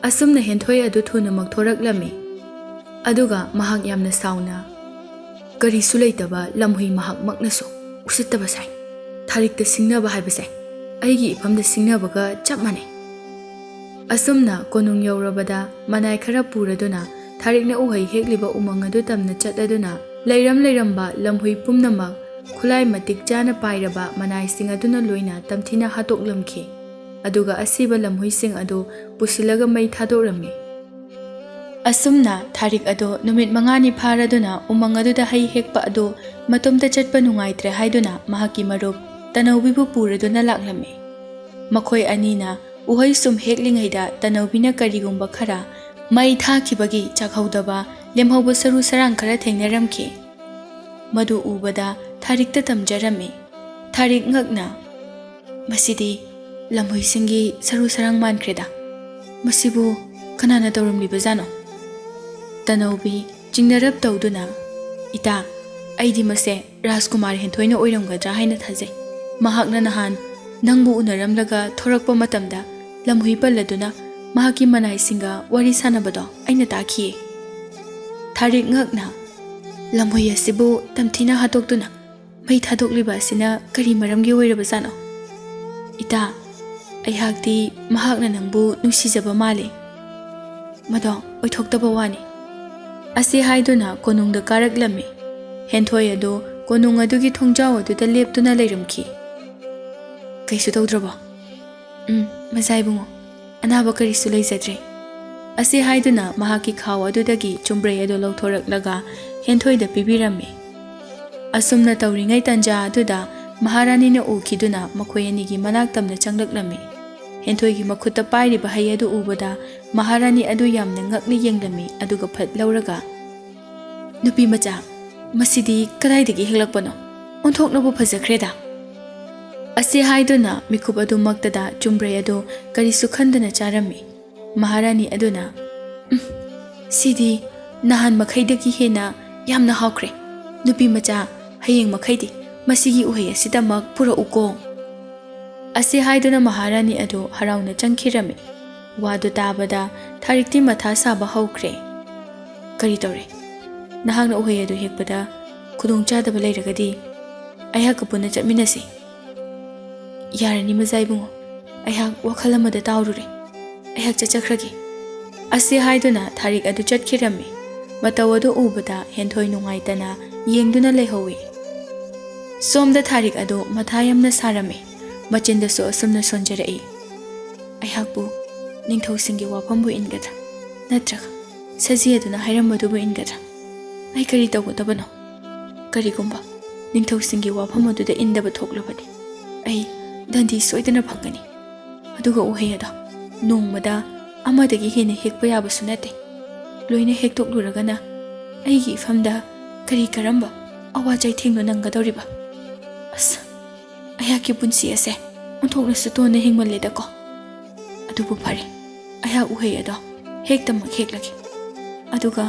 ꯑꯁꯨꯝꯅ ꯍꯦꯟꯊꯣꯏ ꯑꯗꯨ ꯊꯨꯅꯃꯛ ꯊꯣꯔꯛꯂꯝꯃꯤ꯫ ꯑꯗꯨꯒ ꯃꯍꯥꯛ ꯌꯥꯝꯅ ꯁꯥꯎꯅ, ꯀꯔꯤꯁꯨ ꯂꯩꯇꯕ ꯂꯝꯍꯨꯏ ꯃꯍꯥꯛꯃꯛꯅꯁꯨ ꯎꯁꯤꯠꯇꯕ ꯁꯥꯏ꯫ ꯊꯥꯔꯤꯛꯇ ꯁꯤꯡꯅꯕ ꯍꯥꯏꯕꯁꯦ ꯑꯩꯒꯤ ꯏꯐꯝꯗ ꯁꯤꯡꯅꯕꯒ ꯆꯞ ꯃꯥꯟꯅꯩ꯫ ꯑꯁꯨꯝꯅ ꯀꯣꯅꯨꯡ ꯌꯧꯔꯕꯗ ꯃꯅꯥꯏ ꯈꯔ ꯄꯨꯔꯗꯨꯅ ꯊꯥꯔꯤꯛꯅ ꯎꯍꯩ ꯍꯦꯛꯂꯤꯕ ꯎꯃꯪ ꯑꯗꯨ ꯇꯝꯅ ꯆꯠꯂꯗꯨꯅ ꯂꯩꯔꯝ ꯂꯩꯔꯝꯕ ꯂꯝꯍꯨꯏ ꯄꯨꯝꯅꯃꯛ ꯈꯨꯠꯂꯥꯏ ꯃꯇꯤꯛ ꯆꯥꯅ ꯄꯥꯏꯔꯕ ꯃꯅꯥꯏꯁꯤꯡ ꯑꯗꯨꯅ ꯂꯣꯏꯅ ꯇꯝꯊꯤꯅ ꯍꯥꯠꯇꯣꯛꯂꯝꯈꯤ꯫ ꯑꯗꯨꯒ ꯑꯁꯤꯕ ꯂꯝꯍꯨꯏꯁꯤꯡ ꯑꯗꯨ ꯄꯨꯁꯤꯜꯂꯒ ꯃꯩ ꯊꯥꯗꯣꯛꯔꯝꯃꯤ꯫ ꯑꯁꯨꯝꯅ ꯊꯥꯔꯤꯛ ꯑꯗꯨ ꯅꯨꯃꯤꯠ ꯃꯉꯥꯅꯤ ꯐꯥꯔꯗꯨꯅ ꯎꯃꯪ ꯑꯗꯨꯗ ꯍꯩ ꯍꯦꯛꯄ ꯑꯗꯨ ꯃꯇꯣꯝꯇ ꯆꯠꯄ ꯅꯨꯡꯉꯥꯏꯇ꯭ꯔꯦ ꯍꯥꯏꯗꯨꯅ ꯃꯍꯥꯛꯀꯤ ꯃꯔꯨꯞ ꯇꯅꯧꯕꯤꯕꯨ ꯄꯨꯔꯗꯨꯅ ꯂꯥꯛꯂꯝꯃꯤ꯫ ꯃꯈꯣꯏ ꯑꯅꯤꯅ ꯎꯍꯩ ꯁꯨꯝ ꯍꯦꯛꯂꯤꯉꯩꯗ ꯇꯅꯧꯕꯤꯅ ꯀꯔꯤꯒꯨꯝꯕ ꯈꯔ ꯃꯩ ꯊꯥꯈꯤꯕꯒꯤ ꯆꯥꯛꯍꯧꯗꯕ ꯂꯦꯝꯍꯧꯕ ꯁꯔꯨ ꯁꯔꯥꯡ ꯈꯔ ꯊꯦꯡꯅꯔꯝꯈꯤ꯫ ꯃꯗꯨ ꯎꯕꯗ ꯊꯥꯔꯤꯛꯇ ꯇꯝꯖꯔꯝꯃꯤ꯫ ꯊꯥꯔꯤꯛ ꯉꯛꯅ, "ꯃꯁꯤꯗꯤ ꯂꯝꯍꯨꯏꯁꯤꯡꯒꯤ ꯁꯔꯨ ꯁꯔꯥꯡ ꯃꯥꯟꯈ꯭ꯔꯦꯗ꯫ ꯃꯁꯤꯕꯨ ꯀꯅꯥꯅ ꯇꯧꯔꯝꯂꯤꯕꯖꯥꯠꯅꯣ?" ꯇꯅꯧꯕꯤ ꯆꯤꯡꯅꯔꯞ ꯇꯧꯗꯨꯅ, "ꯏꯇꯥ, ꯑꯩꯗꯤ ꯃꯁꯦ ꯔꯥꯖꯀꯨꯃꯥꯔ ꯍꯦꯟꯊꯣꯏꯅ ꯑꯣꯏꯔꯝꯒꯗ꯭ꯔꯥ ꯍꯥꯏꯅ ꯊꯥꯖꯩ꯫ ꯃꯍꯥꯛꯅ ꯅꯍꯥꯟ ꯅꯪꯕꯨ ꯎꯅꯔꯝꯂꯒ ꯊꯣꯔꯛꯄ ꯃꯇꯝꯗ ꯂꯝꯍꯨꯏ ꯄꯜꯂꯗꯨꯅ ꯃꯍꯥꯛꯀꯤ ꯃꯅꯥꯏꯁꯤꯡꯒ ꯋꯥꯔꯤ ꯁꯥꯟꯅꯕꯗꯣ ꯑꯩꯅ ꯇꯥꯈꯤꯌꯦ꯫" ꯊꯥꯔꯤꯛ ꯉꯛꯅ, "ꯂꯝꯍꯨꯏ ꯑꯁꯤꯕꯨ ꯇꯝꯊꯤꯅ ꯍꯥꯠꯇꯣꯛꯇꯨꯅ ꯃꯩ ꯊꯥꯗꯣꯛꯂꯤꯕ ꯑꯁꯤꯅ ꯀꯔꯤ ꯃꯔꯝꯒꯤ ꯑꯣꯏꯔꯕꯖꯥꯠꯅꯣ? ꯏꯇꯥ, ꯑꯩꯍꯥꯛꯇꯤ ꯃꯍꯥꯛꯅ ꯅꯪꯕꯨ ꯅꯨꯡꯁꯤꯖꯕ ꯃꯥꯜꯂꯤ꯫ ꯃꯗꯣ ꯑꯣꯏꯊꯣꯛꯇꯕ ꯋꯥꯅꯤ꯫" ꯑꯁꯤ ꯍꯥꯏꯗꯨꯅ ꯀꯣꯅꯨꯡꯗ ꯀꯥꯔꯛꯂꯝꯃꯤ꯫ ꯍꯦꯟꯊꯣꯏ ꯑꯗꯨ ꯀꯣꯅꯨꯡ ꯑꯗꯨꯒꯤ ꯊꯣꯡꯖꯥꯎ ꯑꯗꯨꯗ ꯂꯦꯞꯇꯨꯅ ꯂꯩꯔꯝꯈꯤ꯫ "ꯀꯩꯁꯨ ꯇꯧꯗ꯭ꯔꯕꯣ?" "ꯎꯝ, ꯃꯆꯥ ꯏꯕꯨꯡꯉꯣ, ꯑꯅꯥꯕ ꯀꯔꯤꯁꯨ ꯂꯩꯖꯗ꯭ꯔꯦ꯫" ꯑꯁꯤ ꯍꯥꯏꯗꯨꯅ ꯃꯍꯥꯛꯀꯤ ꯈꯥꯎ ꯑꯗꯨꯗꯒꯤ ꯆꯨꯝꯕ꯭ꯔꯩ ꯑꯗꯨ ꯂꯧꯊꯣꯔꯛꯂꯒ ꯍꯦꯟꯊꯣꯏꯗ ꯄꯤꯕꯤꯔꯝꯃꯤ꯫ ꯑꯁꯨꯝꯅ ꯇꯧꯔꯤꯉꯩ ꯇꯟꯖꯥ ꯑꯗꯨꯗ ꯃꯍꯥꯔꯥꯅꯤꯅ ꯎꯈꯤꯗꯨꯅ ꯃꯈꯣꯏ ꯑꯅꯤꯒꯤ ꯃꯅꯥꯛ ꯇꯝꯅ ꯆꯪꯂꯛꯂꯝꯃꯤ꯫ ꯍꯦꯟꯊꯣꯏꯒꯤ ꯃꯈꯨꯠꯇ ꯄꯥꯏꯔꯤꯕ ꯍꯩ ꯑꯗꯨ ꯎꯕꯗ ꯃꯍꯥꯔꯥꯅꯤ ꯑꯗꯨ ꯌꯥꯝꯅ ꯉꯛꯅ ꯌꯦꯡꯂꯝꯃꯤ, ꯑꯗꯨꯒ ꯐꯠ ꯂꯧꯔꯒ, "ꯅꯨꯄꯤ ꯃꯆꯥ, ꯃꯁꯤꯗꯤ ꯀꯗꯥꯏꯗꯒꯤ ꯍꯦꯛꯂꯛꯄꯅꯣ? ꯑꯣꯟꯊꯣꯛꯅꯕꯨ ꯐꯖꯈ꯭ꯔꯦꯗ!" ꯑꯁꯤ ꯍꯥꯏꯗꯨꯅ ꯃꯤꯀꯨꯞ ꯑꯗꯨꯃꯛꯇꯗ ꯆꯨꯝꯕ꯭ꯔꯩ ꯑꯗꯨ ꯀꯔꯤꯁꯨ ꯈꯟꯗꯅ ꯆꯥꯔꯝꯃꯤ꯫ ꯃꯍꯥꯔꯥꯅꯤ ꯑꯗꯨꯅ, "ꯎꯝ, ꯁꯤꯗꯤ ꯅꯍꯥꯟ ꯃꯈꯩꯗꯒꯤ ꯍꯦꯟꯅ ꯌꯥꯝꯅ ꯍꯥꯎꯈ꯭ꯔꯦ꯫ ꯅꯨꯄꯤ ꯃꯆꯥ, ꯍꯌꯦꯡ ꯃꯈꯩꯗꯤ ꯃꯁꯤꯒꯤ ꯎꯍꯩ ꯑꯁꯤꯗꯃꯛ ꯄꯨꯔꯛꯎꯀꯣ꯫" ꯑꯁꯤ ꯍꯥꯏꯗꯨꯅ ꯃꯍꯥꯔꯥꯅꯤ ꯑꯗꯨ ꯍꯔꯥꯎꯅ ꯆꯪꯈꯤꯔꯝꯃꯤ꯫ ꯋꯥꯗꯨ ꯇꯥꯕꯗ ꯊꯥꯔꯤꯛꯇꯤ ꯃꯊꯥ ꯁꯥꯕ ꯍꯧꯈ꯭ꯔꯦ꯫ "ꯀꯔꯤ ꯇꯧꯔꯦ? ꯅꯍꯥꯛꯅ ꯎꯍꯩ ꯑꯗꯨ ꯍꯦꯛꯄꯗ ꯈꯨꯗꯣꯡꯆꯥꯗꯕ ꯂꯩꯔꯒꯗꯤ ꯑꯩꯍꯥꯛꯀ ꯄꯨꯟꯅ ꯆꯠꯃꯤꯟꯅꯁꯤ꯫" "ꯌꯥꯔꯅꯤ ꯃꯖꯥ ꯏꯕꯨꯡꯉꯣ, ꯑꯩꯍꯥꯛ ꯋꯥꯈꯜ ꯑꯃꯗ ꯇꯥꯎꯔꯨꯔꯦ꯫ ꯑꯩꯍꯥꯛ ꯆꯠꯆꯈ꯭ꯔꯒꯦ꯫" ꯑꯁꯤ ꯍꯥꯏꯗꯨꯅ ꯊꯥꯔꯤꯛ ꯑꯗꯨ ꯆꯠꯈꯤꯔꯝꯃꯤ꯫ ꯃꯇꯧ ꯑꯗꯨ ꯎꯕꯗ ꯍꯦꯟꯊꯣꯏ ꯅꯨꯡꯉꯥꯏꯇꯅ ꯌꯦꯡꯗꯨꯅ ꯂꯩꯍꯧꯏ꯫ ꯁꯣꯝꯗ ꯊꯥꯔꯤꯛ ꯑꯗꯨ ꯃꯊꯥ ꯌꯥꯝꯅ ꯁꯥꯔꯝꯃꯤ꯫ ꯃꯆꯤꯟꯗꯁꯨ ꯑꯁꯨꯝꯅ ꯁꯣꯟꯖꯔꯛꯏ, "ꯑꯩꯍꯥꯛꯄꯨ ꯅꯤꯡꯊꯧꯁꯤꯡꯒꯤ ꯋꯥꯐꯝꯕꯨ ꯏꯟꯒꯗ꯭ꯔꯥ? ꯅꯠꯇ꯭ꯔꯒ ꯁꯖꯤ ꯑꯗꯨꯅ ꯍꯥꯏꯔꯝꯕꯗꯨꯕꯨ ꯏꯟꯒꯗ꯭ꯔꯥ? ꯑꯩ ꯀꯔꯤ ꯇꯧꯒꯗꯕꯅꯣ? ꯀꯔꯤꯒꯨꯝꯕ ꯅꯤꯡꯊꯧꯁꯤꯡꯒꯤ ꯋꯥꯐꯝ ꯑꯗꯨꯗ ꯏꯟꯗꯕ ꯊꯣꯛꯂꯕꯗꯤ ꯑꯩ ꯗꯟꯗꯤ ꯁꯣꯏꯗꯅ ꯐꯪꯒꯅꯤ꯫ ꯑꯗꯨꯒ ꯎꯍꯩ ꯑꯗꯣ ꯅꯣꯡꯃꯗ ꯑꯃꯗꯒꯤ ꯍꯦꯟꯅ ꯍꯦꯛꯄ ꯌꯥꯕꯁꯨ ꯅꯠꯇꯦ꯫ ꯂꯣꯏꯅ ꯍꯦꯛꯇꯣꯛꯂꯨꯔꯒꯅ ꯑꯩꯒꯤ ꯏꯐꯝꯗ ꯀꯔꯤ ꯀꯔꯝꯕ ꯑꯋꯥ ꯆꯩꯊꯦꯡꯅꯣ ꯅꯪꯒꯗꯧꯔꯤꯕ? ꯑꯁ, ꯑꯩꯍꯥꯛꯀꯤ ꯄꯨꯟꯁꯤ ꯑꯁꯦ ꯑꯣꯟꯊꯣꯛꯅꯁꯨ ꯇꯣꯟꯅ ꯍꯤꯡꯃꯜꯂꯦꯗꯀꯣ꯫ ꯑꯗꯨꯕꯨ ꯐꯔꯦ, ꯑꯩꯍꯥꯛ ꯎꯍꯩ ꯑꯗꯣ ꯍꯦꯛꯇꯃꯛ ꯍꯦꯛꯂꯒꯦ꯫ ꯑꯗꯨꯒ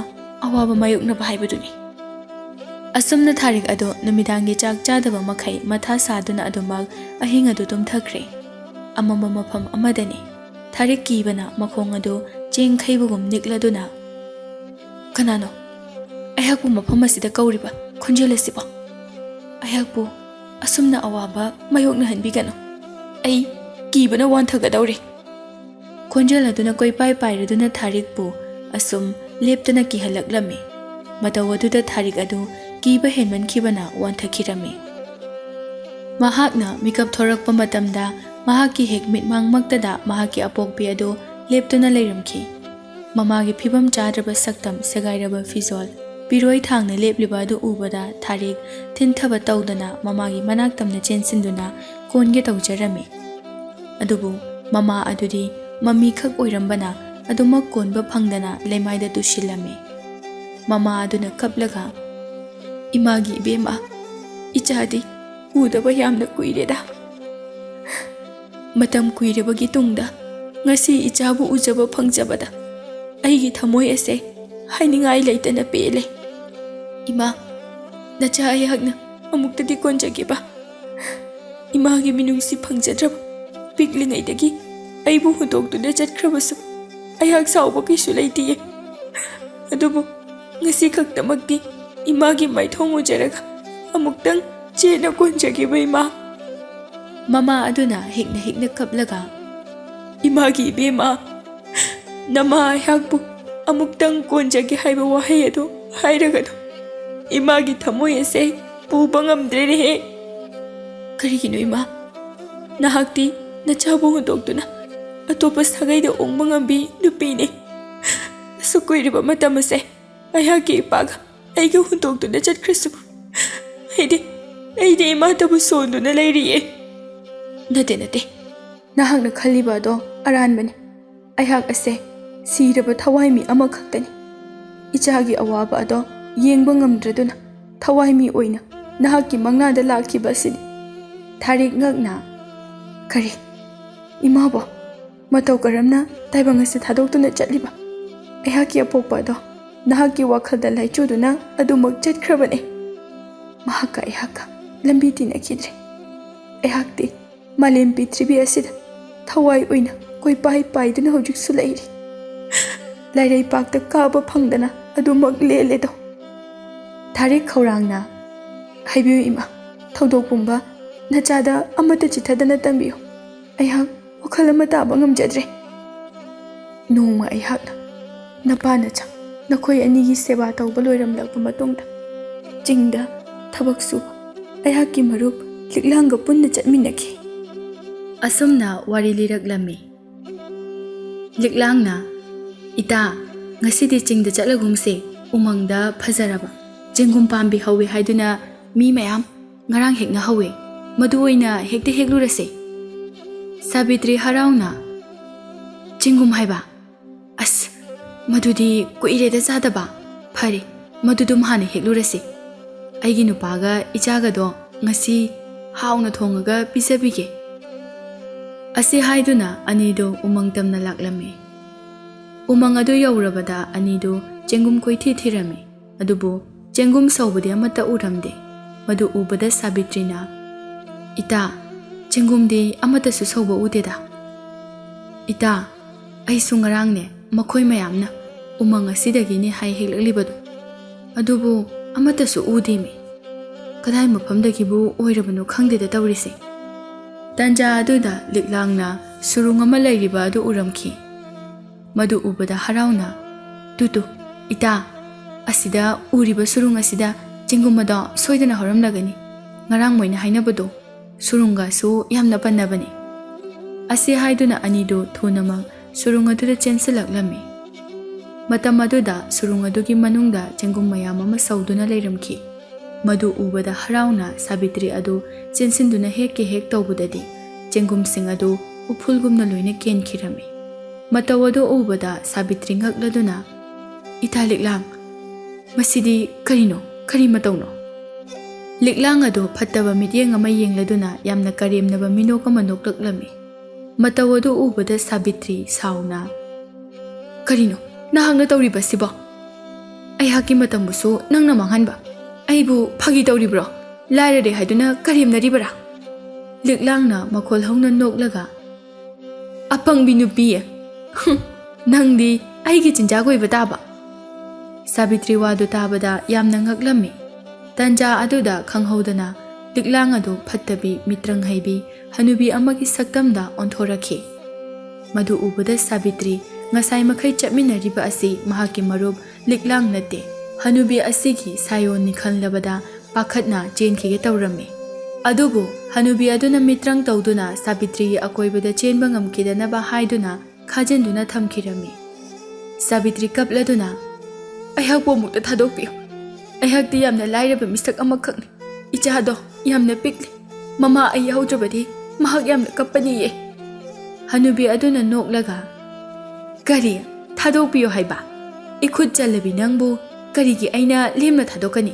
ꯑꯋꯥꯕ ꯃꯥꯌꯣꯛꯅꯕ ꯍꯥꯏꯕꯗꯨꯅꯤ꯫" ꯑꯁꯨꯝꯅ ꯊꯥꯔꯤꯛ ꯑꯗꯨ ꯅꯨꯃꯤꯗꯥꯡꯒꯤ ꯆꯥꯛ ꯆꯥꯗꯕ ꯃꯈꯩ ꯃꯊꯥ ꯁꯥꯗꯨꯅ ꯑꯗꯨꯃꯛ ꯑꯍꯤꯡ ꯑꯗꯨ ꯇꯨꯝꯊꯈ꯭ꯔꯦ꯫ ꯑꯃꯝꯕ ꯃꯐꯝ ꯑꯃꯗꯅꯤ꯫ ꯊꯥꯔꯤꯛ ꯀꯤꯕꯅ ꯃꯈꯣꯡ ꯑꯗꯨ ꯆꯦꯡ ꯈꯩꯕꯒꯨꯝ ꯅꯤꯛꯂꯗꯨꯅ, "ꯀꯅꯥꯅꯣ ꯑꯩꯍꯥꯛꯄꯨ ꯃꯐꯝ ꯑꯁꯤꯗ ꯀꯧꯔꯤꯕ ꯈꯣꯟꯖꯦꯜ ꯑꯁꯤꯕꯣ? ꯑꯩꯍꯥꯛꯄꯨ ꯑꯁꯨꯝꯅ ꯑꯋꯥꯕ ꯃꯥꯌꯣꯛꯅꯍꯟꯕꯤꯒꯅꯨ꯫ ꯑꯩ ꯀꯤꯕꯅ ꯋꯥꯟꯊꯒꯗꯧꯔꯦ꯫" ꯈꯣꯟꯖꯦꯜ ꯑꯗꯨꯅ ꯀꯣꯏꯄꯥꯏ ꯄꯥꯏꯔꯗꯨꯅ ꯊꯥꯔꯤꯛꯄꯨ ꯑꯁꯨꯝ ꯂꯦꯞꯇꯅ ꯀꯤꯍꯜꯂꯛꯂꯝꯃꯤ꯫ ꯃꯇꯧ ꯑꯗꯨꯗ ꯊꯥꯔꯤꯛ ꯑꯗꯨ ꯀꯤꯕ ꯍꯦꯟꯃꯟꯈꯤꯕꯅ ꯋꯥꯟꯊꯈꯤꯔꯝꯃꯤ꯫ ꯃꯍꯥꯛꯅ ꯃꯤꯀꯞ ꯊꯣꯔꯛꯄ ꯃꯇꯝꯗ ꯃꯍꯥꯛꯀꯤ ꯍꯦꯛ ꯃꯤꯠꯃꯥꯡꯃꯛꯇꯗ ꯃꯍꯥꯛꯀꯤ ꯑꯄꯣꯛꯄꯤ ꯑꯗꯨ ꯂꯦꯞꯇꯨꯅ ꯂꯩꯔꯝꯈꯤ꯫ ꯃꯃꯥꯒꯤ ꯐꯤꯕꯝ ꯆꯥꯗ꯭ꯔꯕ ꯁꯛꯇꯝ, ꯁꯦꯒꯥꯏꯔꯕ ꯐꯤꯖꯣꯜ, ꯄꯤꯔꯣꯏ ꯊꯥꯡꯅ ꯂꯦꯞꯂꯤꯕ ꯑꯗꯨ ꯎꯕꯗ ꯊꯥꯔꯤꯛ ꯊꯤꯟꯊꯕ ꯇꯧꯗꯅ ꯃꯃꯥꯒꯤ ꯃꯅꯥꯛ ꯇꯝꯅ ꯆꯦꯟꯁꯤꯟꯗꯨꯅ ꯀꯣꯟꯒꯦ ꯇꯧꯖꯔꯝꯃꯤ꯫ ꯑꯗꯨꯕꯨ ꯃꯃꯥ ꯑꯗꯨꯗꯤ ꯃꯃꯤꯈꯛ ꯑꯣꯏꯔꯝꯕꯅ ꯑꯗꯨꯃꯛ ꯀꯣꯟꯕ ꯐꯪꯗꯅ ꯂꯩꯃꯥꯏꯗ ꯇꯨꯁꯤꯜꯂꯝꯃꯤ꯫ ꯃꯃꯥ ꯑꯗꯨꯅ ꯀꯞꯂꯒ, "ꯏꯃꯥꯒꯤ ꯏꯕꯦꯝꯃ, ꯏꯆꯥꯗꯤ ꯎꯗꯕ ꯌꯥꯝꯅ ꯀꯨꯏꯔꯦꯗ꯫ ꯃꯇꯝ ꯀꯨꯏꯔꯕꯒꯤ ꯇꯨꯡꯗ ꯉꯁꯤ ꯏꯆꯥꯕꯨ ꯎꯖꯕ ꯐꯪꯖꯕꯗ ꯑꯩꯒꯤ ꯊꯃꯣꯏ ꯑꯁꯦ ꯍꯥꯏꯅꯤꯡꯉꯥꯏ ꯂꯩꯇꯅ ꯄꯦꯜꯂꯦ꯫ ꯏꯃꯥ, ꯅꯆꯥ ꯑꯩꯍꯥꯛꯅ ꯑꯃꯨꯛꯇꯗꯤ ꯀꯣꯟꯖꯒꯦꯕ꯫ ꯏꯃꯥꯒꯤ ꯃꯤꯅꯨꯡꯁꯤ ꯐꯪꯖꯗ꯭ꯔꯕ ꯄꯤꯛꯂꯤꯉꯩꯗꯒꯤ ꯑꯩꯕꯨ ꯍꯨꯟꯗꯣꯛꯇꯨꯅ ꯆꯠꯈ꯭ꯔꯕꯁꯨ ꯑꯩꯍꯥꯛ ꯁꯥꯎꯕ ꯀꯩꯁꯨ ꯂꯩꯇꯤꯌꯦ꯫ ꯑꯗꯨꯕꯨ ꯉꯁꯤ ꯈꯛꯇꯃꯛꯇꯤ ꯏꯃꯥꯒꯤ ꯃꯥꯏꯊꯣꯡ ꯎꯖꯔꯒ ꯑꯃꯨꯛꯇꯪ ꯆꯦꯠꯅ ꯀꯣꯟꯖꯒꯦꯕ ꯏꯃꯥ꯫" ꯃꯃꯥ ꯑꯗꯨꯅ ꯍꯦꯛꯅ ꯍꯦꯛꯅ ꯀꯞꯂꯒ, "ꯏꯃꯥꯒꯤ ꯏꯕꯦꯝꯃ, ꯅꯃꯥ ꯑꯩꯍꯥꯛꯄꯨ ꯑꯃꯨꯛꯇꯪ ꯀꯣꯟꯖꯒꯦ ꯍꯥꯏꯕ ꯋꯥꯍꯩ ꯑꯗꯨ ꯍꯥꯏꯔꯒꯅꯨ꯫ ꯏꯃꯥꯒꯤ ꯊꯃꯣꯏ ꯑꯁꯦ ꯄꯨꯕ ꯉꯝꯗ꯭ꯔꯦꯅꯦꯍꯦ꯫ ꯀꯔꯤꯒꯤꯅꯣ ꯏꯃꯥ? ꯅꯍꯥꯛꯇꯤ ꯅꯆꯥꯕꯨ ꯍꯨꯟꯗꯣꯛꯇꯨꯅ ꯑꯇꯣꯞꯄ ꯁꯥꯒꯩꯗ ꯑꯣꯡꯕ ꯉꯝꯕꯤ ꯅꯨꯄꯤꯅꯤ꯫ ꯑꯁꯨꯛ ꯀꯨꯏꯔꯕ ꯃꯇꯝ ꯑꯁꯦ ꯑꯩꯍꯥꯛꯀꯤ ꯏꯄꯥꯒ ꯑꯩꯒ ꯍꯨꯟꯗꯣꯛꯇꯨꯅ ꯆꯠꯈ꯭ꯔꯁꯨ, ꯑꯩꯗꯤ, ꯑꯩꯗꯤ ꯏꯃꯥꯇꯕꯨ ꯁꯣꯟꯗꯨꯅ ꯂꯩꯔꯤꯌꯦ꯫" "ꯅꯠꯇꯦ, ꯅꯠꯇꯦ꯫ ꯅꯍꯥꯛꯅ ꯈꯜꯂꯤꯕ ꯑꯗꯣ ꯑꯔꯥꯟꯕꯅꯤ꯫ ꯑꯩꯍꯥꯛ ꯑꯁꯦ ꯁꯤꯔꯕ ꯊꯋꯥꯏ ꯃꯤ ꯑꯃꯈꯛꯇꯅꯤ꯫ ꯏꯆꯥꯒꯤ ꯑꯋꯥꯕ ꯑꯗꯣ ꯌꯦꯡꯕ ꯉꯝꯗ꯭ꯔꯗꯨꯅ ꯊꯋꯥꯏ ꯃꯤ ꯑꯣꯏꯅ ꯅꯍꯥꯛꯀꯤ ꯃꯪꯂꯥꯗ ꯂꯥꯛꯈꯤꯕ ꯑꯁꯤꯅꯤ꯫" ꯊꯥꯔꯤꯛ ꯉꯛꯅ, "ꯀꯔꯤ? ꯏꯃꯥꯕꯣ? ꯃꯇꯧ ꯀꯔꯝꯅ ꯇꯥꯏꯕꯪ ꯑꯁꯤ ꯊꯥꯗꯣꯛꯇꯨꯅ ꯆꯠꯂꯤꯕ? ꯑꯩꯍꯥꯛꯀꯤ ꯑꯄꯣꯛꯄ ꯑꯗꯣ ꯅꯍꯥꯛꯀꯤ ꯋꯥꯈꯜꯗ ꯂꯥꯏꯆꯨꯗꯨꯅ ꯑꯗꯨꯃꯛ ꯆꯠꯈ꯭ꯔꯕꯅꯦ꯫ ꯃꯍꯥꯛꯀ ꯑꯩꯍꯥꯛꯀ ꯂꯝꯕꯤ ꯇꯤꯟꯅꯈꯤꯗ꯭ꯔꯦ꯫ ꯑꯩꯍꯥꯛꯇꯤ ꯃꯥꯂꯦꯝ ꯄ꯭ꯔꯤꯊꯤꯕꯤ ꯑꯁꯤꯗ ꯊꯋꯥꯏ ꯑꯣꯏꯅ ꯀꯣꯏꯄꯥꯏ ꯄꯥꯏꯗꯨꯅ ꯍꯧꯖꯤꯛꯁꯨ ꯂꯩꯔꯤ꯫ ꯂꯥꯏꯔꯩꯄꯥꯛꯇ ꯀꯥꯕ ꯐꯪꯗꯅ ꯑꯗꯨꯃꯛ ꯂꯦꯜꯂꯦꯗꯣ꯫" ꯊꯥꯔꯤꯛ ꯈꯧꯔꯥꯡꯅ, "ꯍꯥꯏꯕꯤꯌꯨ ꯏꯃꯥ, ꯊꯧꯗꯣꯛ ꯄꯨꯝꯕ ꯅꯆꯥꯗ ꯑꯃꯠꯇ ꯆꯤꯠꯊꯗꯅ ꯇꯝꯕꯤꯌꯨ꯫ ꯑꯩꯍꯥꯛ ꯋꯥꯈꯜ ꯑꯃ ꯇꯥꯕ ꯉꯝꯖꯗ꯭ꯔꯦ꯫" "ꯅꯣꯡꯃ ꯑꯩꯍꯥꯛꯅ ꯅꯄꯥ ꯅꯆꯥ ꯅꯈꯣꯏ ꯑꯅꯤꯒꯤ ꯁꯦꯕꯥ ꯇꯧꯕ ꯂꯣꯏꯔꯝꯂꯛꯄ ꯃꯇꯨꯡꯗ ꯆꯤꯡꯗ ꯊꯕꯛ ꯁꯨꯕ ꯑꯩꯍꯥꯛꯀꯤ ꯃꯔꯨꯞ ꯂꯤꯛꯂꯥꯡꯒ ꯄꯨꯟꯅ ꯆꯠꯃꯤꯟꯅꯈꯤ꯫" ꯑꯁꯨꯝꯅ ꯋꯥꯔꯤ ꯂꯤꯔꯛꯂꯝꯃꯤ꯫ ꯂꯤꯛꯂꯥꯡꯅ, "ꯏꯇꯥ, ꯉꯁꯤꯗꯤ ꯆꯤꯡꯗ ꯆꯠꯂꯒꯨꯝꯁꯦ꯫ ꯎꯃꯪꯗ ꯐꯖꯔꯕ ꯆꯦꯡꯒꯨꯝ ꯄꯥꯝꯕꯤ ꯍꯧꯋꯤ ꯍꯥꯏꯗꯨꯅ ꯃꯤ ꯃꯌꯥꯝ ꯉꯔꯥꯡ ꯍꯦꯛꯅꯍꯧꯋꯦ꯫ ꯃꯗꯨ ꯑꯣꯏꯅ ꯍꯦꯛꯇ ꯍꯦꯛꯂꯨꯔꯁꯦ꯫" ꯁꯥꯕꯤꯇ꯭ꯔꯤ ꯍꯔꯥꯎꯅ, "ꯆꯦꯡꯒꯨꯝ ꯍꯥꯏꯕ? ꯑꯁ, ꯃꯗꯨꯗꯤ ꯀꯨꯏꯔꯦꯗ ꯆꯥꯗꯕ꯫ "ꯐꯔꯦ, ꯃꯗꯨꯗꯨꯝ ꯍꯥꯟꯅ ꯍꯦꯛꯂꯨꯔꯁꯤ꯫ ꯑꯩꯒꯤ ꯅꯨꯄꯥꯒ ꯏꯆꯥꯒꯗꯣ ꯉꯁꯤ ꯍꯥꯎꯅ ꯊꯣꯡꯉꯒ ꯄꯤꯖꯕꯤꯒꯦ"꯫ ꯑꯁꯤ ꯍꯥꯏꯗꯨꯅ ꯑꯅꯤꯗꯨ ꯎꯃꯪ ꯇꯝꯅ ꯂꯥꯛꯂꯝꯃꯤ꯫ ꯎꯃꯪ ꯑꯗꯨ ꯌꯧꯔꯕꯗ ꯑꯅꯤꯗꯨ ꯆꯦꯡꯒꯨꯝ ꯀꯣꯏꯊꯤ ꯊꯤꯔꯝꯃꯤ꯫ ꯑꯗꯨꯕꯨ ꯆꯦꯡꯒꯨꯝ ꯁꯧꯕꯗꯤ ꯑꯃꯠꯇ ꯎꯔꯝꯗꯦ꯫ ꯃꯗꯨ ꯎꯕꯗ ꯁꯥꯕꯤꯇ꯭ꯔꯤꯅ, "ꯏꯇꯥ, ꯆꯦꯡꯒꯨꯝꯗꯤ ꯑꯃꯠꯇꯁꯨ ꯁꯧꯕ ꯎꯗꯦꯗ"꯫ "ꯏꯇꯥ, ꯑꯩꯁꯨ ꯉꯔꯥꯡꯅꯦ, ꯃꯈꯣꯏ ꯃꯌꯥꯝꯅ ꯎꯃꯪ ꯑꯁꯤꯗꯒꯤꯅꯦ ꯍꯥꯏ ꯍꯦꯛꯂꯛꯂꯤꯕꯗꯣ, ꯑꯗꯨꯕꯨ ꯑꯃꯠꯇꯁꯨ ꯎꯗꯦꯃꯤ꯫ ꯀꯗꯥꯏ ꯃꯐꯝꯗꯒꯤꯕꯨ ꯑꯣꯏꯔꯕꯅꯣ ꯈꯪꯗꯦꯗ ꯇꯧꯔꯤꯁꯦ"꯫ ꯇꯟꯖꯥ ꯑꯗꯨꯗ ꯂꯤꯛꯂꯥꯡꯅ ꯁꯨꯔꯨꯡ ꯑꯃ ꯂꯩꯔꯤꯕ ꯑꯗꯨ ꯎꯔꯝꯈꯤ꯫ ꯃꯗꯨ ꯎꯕꯗ ꯍꯔꯥꯎꯅ, "ꯇꯨ ꯇꯨ, ꯏꯇꯥ, ꯑꯁꯤꯗ ꯎꯔꯤꯕ ꯁꯨꯔꯨꯡ ꯑꯁꯤꯗ ꯆꯦꯡꯒꯨꯝ ꯑꯗꯣ ꯁꯣꯏꯗꯅ ꯍꯧꯔꯝꯂꯒꯅꯤ꯫ ꯉꯔꯥꯡ ꯃꯣꯏꯅ ꯍꯥꯏꯅꯕꯗꯣ ꯁꯨꯔꯨꯡꯒꯁꯨ ꯌꯥꯝꯅ ꯄꯟꯅꯕꯅꯤ"꯫ ꯑꯁꯤ ꯍꯥꯏꯗꯨꯅ ꯑꯅꯤꯗꯨ ꯊꯨꯅꯃꯛ ꯁꯨꯔꯨꯡ ꯑꯗꯨꯗ ꯆꯦꯟꯁꯤꯜꯂꯛꯂꯝꯃꯤ꯫ ꯃꯇꯝ ꯑꯗꯨꯗ ꯁꯨꯔꯨꯡ ꯑꯗꯨꯒꯤ ꯃꯅꯨꯡꯗ ꯆꯦꯡꯒꯨꯝ ꯃꯌꯥꯝ ꯑꯃ ꯁꯧꯗꯨꯅ ꯂꯩꯔꯝꯈꯤ꯫ ꯃꯗꯨ ꯎꯕꯗ ꯍꯔꯥꯎꯅ ꯁꯥꯕꯤꯇ꯭ꯔꯤ ꯑꯗꯨ ꯆꯦꯟꯁꯤꯟꯗꯨꯅ ꯍꯦꯛꯀꯦ ꯍꯦꯛ ꯇꯧꯕꯗꯗꯤ ꯆꯦꯡꯒꯨꯝꯁꯤꯡ ꯑꯗꯨ ꯎꯐꯨꯜꯒꯨꯝꯅ ꯂꯣꯏꯅ ꯀꯦꯟꯈꯤꯔꯝꯃꯤ꯫ ꯃꯇꯧ ꯑꯗꯨ ꯎꯕꯗ ꯁꯥꯕꯤꯇ꯭ꯔꯤ ꯉꯛꯂꯗꯨꯅ, "ꯏꯇꯥ ꯂꯤꯛꯂꯥꯡ, ꯃꯁꯤꯗꯤ ꯀꯔꯤꯅꯣ? ꯀꯔꯤ ꯃꯇꯧꯅꯣ?" ꯂꯤꯛꯂꯥꯡ ꯑꯗꯨ ꯐꯠꯇꯕ ꯃꯤꯠꯌꯦꯡ ꯑꯃ ꯌꯦꯡꯂꯗꯨꯅ ꯌꯥꯝꯅ ꯀꯔꯦꯝꯅꯕ ꯃꯤꯅꯣꯛ ꯑꯃ ꯅꯣꯛꯂꯛꯂꯝꯃꯤ꯫ ꯃꯇꯧ ꯑꯗꯨ ꯎꯕꯗ ꯁꯥꯕꯤꯇ꯭ꯔꯤ ꯁꯥꯎꯅ, "ꯀꯔꯤꯅꯣ ꯅꯍꯥꯛꯅ ꯇꯧꯔꯤꯕꯁꯤꯕꯣ? ꯑꯩꯍꯥꯛꯀꯤ ꯃꯇꯝꯕꯨꯁꯨ ꯅꯪꯅ ꯃꯥꯡꯍꯟꯕ? ꯑꯩꯕꯨ ꯐꯥꯒꯤ ꯇꯧꯔꯤꯕ꯭ꯔꯣ? ꯂꯥꯏꯔꯔꯦ ꯍꯥꯏꯗꯨꯅ ꯀꯔꯦꯝꯅꯔꯤꯕꯔꯥ?" ꯂꯤꯛꯂꯥꯡꯅ ꯃꯈꯣꯜ ꯍꯧꯅ ꯅꯣꯛꯂꯒ, "ꯑꯄꯪꯕꯤ ꯅꯨꯄꯤ, ꯍꯨꯝ, ꯅꯪꯗꯤ ꯑꯩꯒꯤ ꯆꯤꯟꯖꯥꯛ ꯑꯣꯏꯕ ꯇꯥꯕ"꯫ ꯁꯥꯕꯤꯇ꯭ꯔꯤ ꯋꯥꯗꯨ ꯇꯥꯕꯗ ꯌꯥꯝꯅ ꯉꯛꯂꯝꯃꯤ꯫ ꯇꯟꯖꯥ ꯑꯗꯨꯗ ꯈꯪꯍꯧꯗꯅ ꯂꯤꯛꯂꯥꯡ ꯑꯗꯨ ꯐꯠꯇꯕꯤ, ꯃꯤꯇ꯭ꯔꯪ ꯍꯩꯕꯤ ꯍꯅꯨꯕꯤ ꯑꯃꯒꯤ ꯁꯛꯇꯝꯗ ꯑꯣꯟꯊꯣꯔꯛꯈꯤ꯫ ꯃꯗꯨ ꯎꯕꯗ ꯁꯥꯕꯤꯇ꯭ꯔꯤ ꯉꯁꯥꯏ ꯃꯈꯩ ꯆꯠꯃꯤꯟꯅꯔꯤꯕ ꯑꯁꯤ ꯃꯍꯥꯛꯀꯤ ꯃꯔꯨꯞ ꯂꯤꯛꯂꯥꯡ ꯅꯠꯇꯦ꯫ ꯍꯅꯨꯕꯤ ꯑꯁꯤꯒꯤ ꯁꯥꯌꯣꯟꯅꯤ ꯈꯜꯂꯕꯗ ꯄꯥꯈꯠꯅ ꯆꯦꯟꯈꯤꯒꯦ ꯇꯧꯔꯝꯃꯤ꯫ ꯑꯗꯨꯕꯨ ꯍꯅꯨꯕꯤ ꯑꯗꯨꯅ ꯃꯤꯇ꯭ꯔꯪ ꯇꯧꯗꯨꯅ ꯁꯥꯕꯤꯇ꯭ꯔꯤꯒꯤ ꯑꯀꯣꯏꯕꯗ ꯆꯦꯟꯕ ꯉꯝꯈꯤꯗꯅꯕ ꯍꯥꯏꯗꯨꯅ ꯈꯥꯖꯤꯟꯗꯨꯅ ꯊꯝꯈꯤꯔꯝꯃꯤ꯫ ꯁꯥꯕꯤꯇ꯭ꯔꯤ ꯀꯞꯂꯗꯨꯅ, "ꯑꯩꯍꯥꯛꯄꯨ ꯑꯃꯨꯛꯇ ꯊꯥꯗꯣꯛꯄꯤꯌꯨ꯫ ꯑꯩꯍꯥꯛꯇꯤ ꯌꯥꯝꯅ ꯂꯥꯏꯔꯕ ꯃꯤꯁꯛ ꯑꯃꯈꯛꯅꯤ꯫ ꯏꯆꯥꯗꯣ ꯌꯥꯝꯅ ꯄꯤꯛꯂꯤ꯫ ꯃꯃꯥ ꯑꯩ ꯌꯥꯎꯗ꯭ꯔꯕꯗꯤ ꯃꯍꯥꯛ ꯌꯥꯝꯅ ꯀꯞꯄꯅꯤꯌꯦ"꯫ ꯍꯅꯨꯕꯤ ꯑꯗꯨꯅ ꯅꯣꯛꯂꯒ, "ꯀꯔꯤ? ꯊꯥꯗꯣꯛꯄꯤꯌꯨ ꯍꯥꯏꯕ? ꯏꯈꯨꯠ ꯆꯜꯂꯕꯤ ꯅꯪꯕꯨ ꯀꯔꯤꯒꯤ ꯑꯩꯅ ꯂꯦꯝꯅ ꯊꯥꯗꯣꯛꯀꯅꯤ?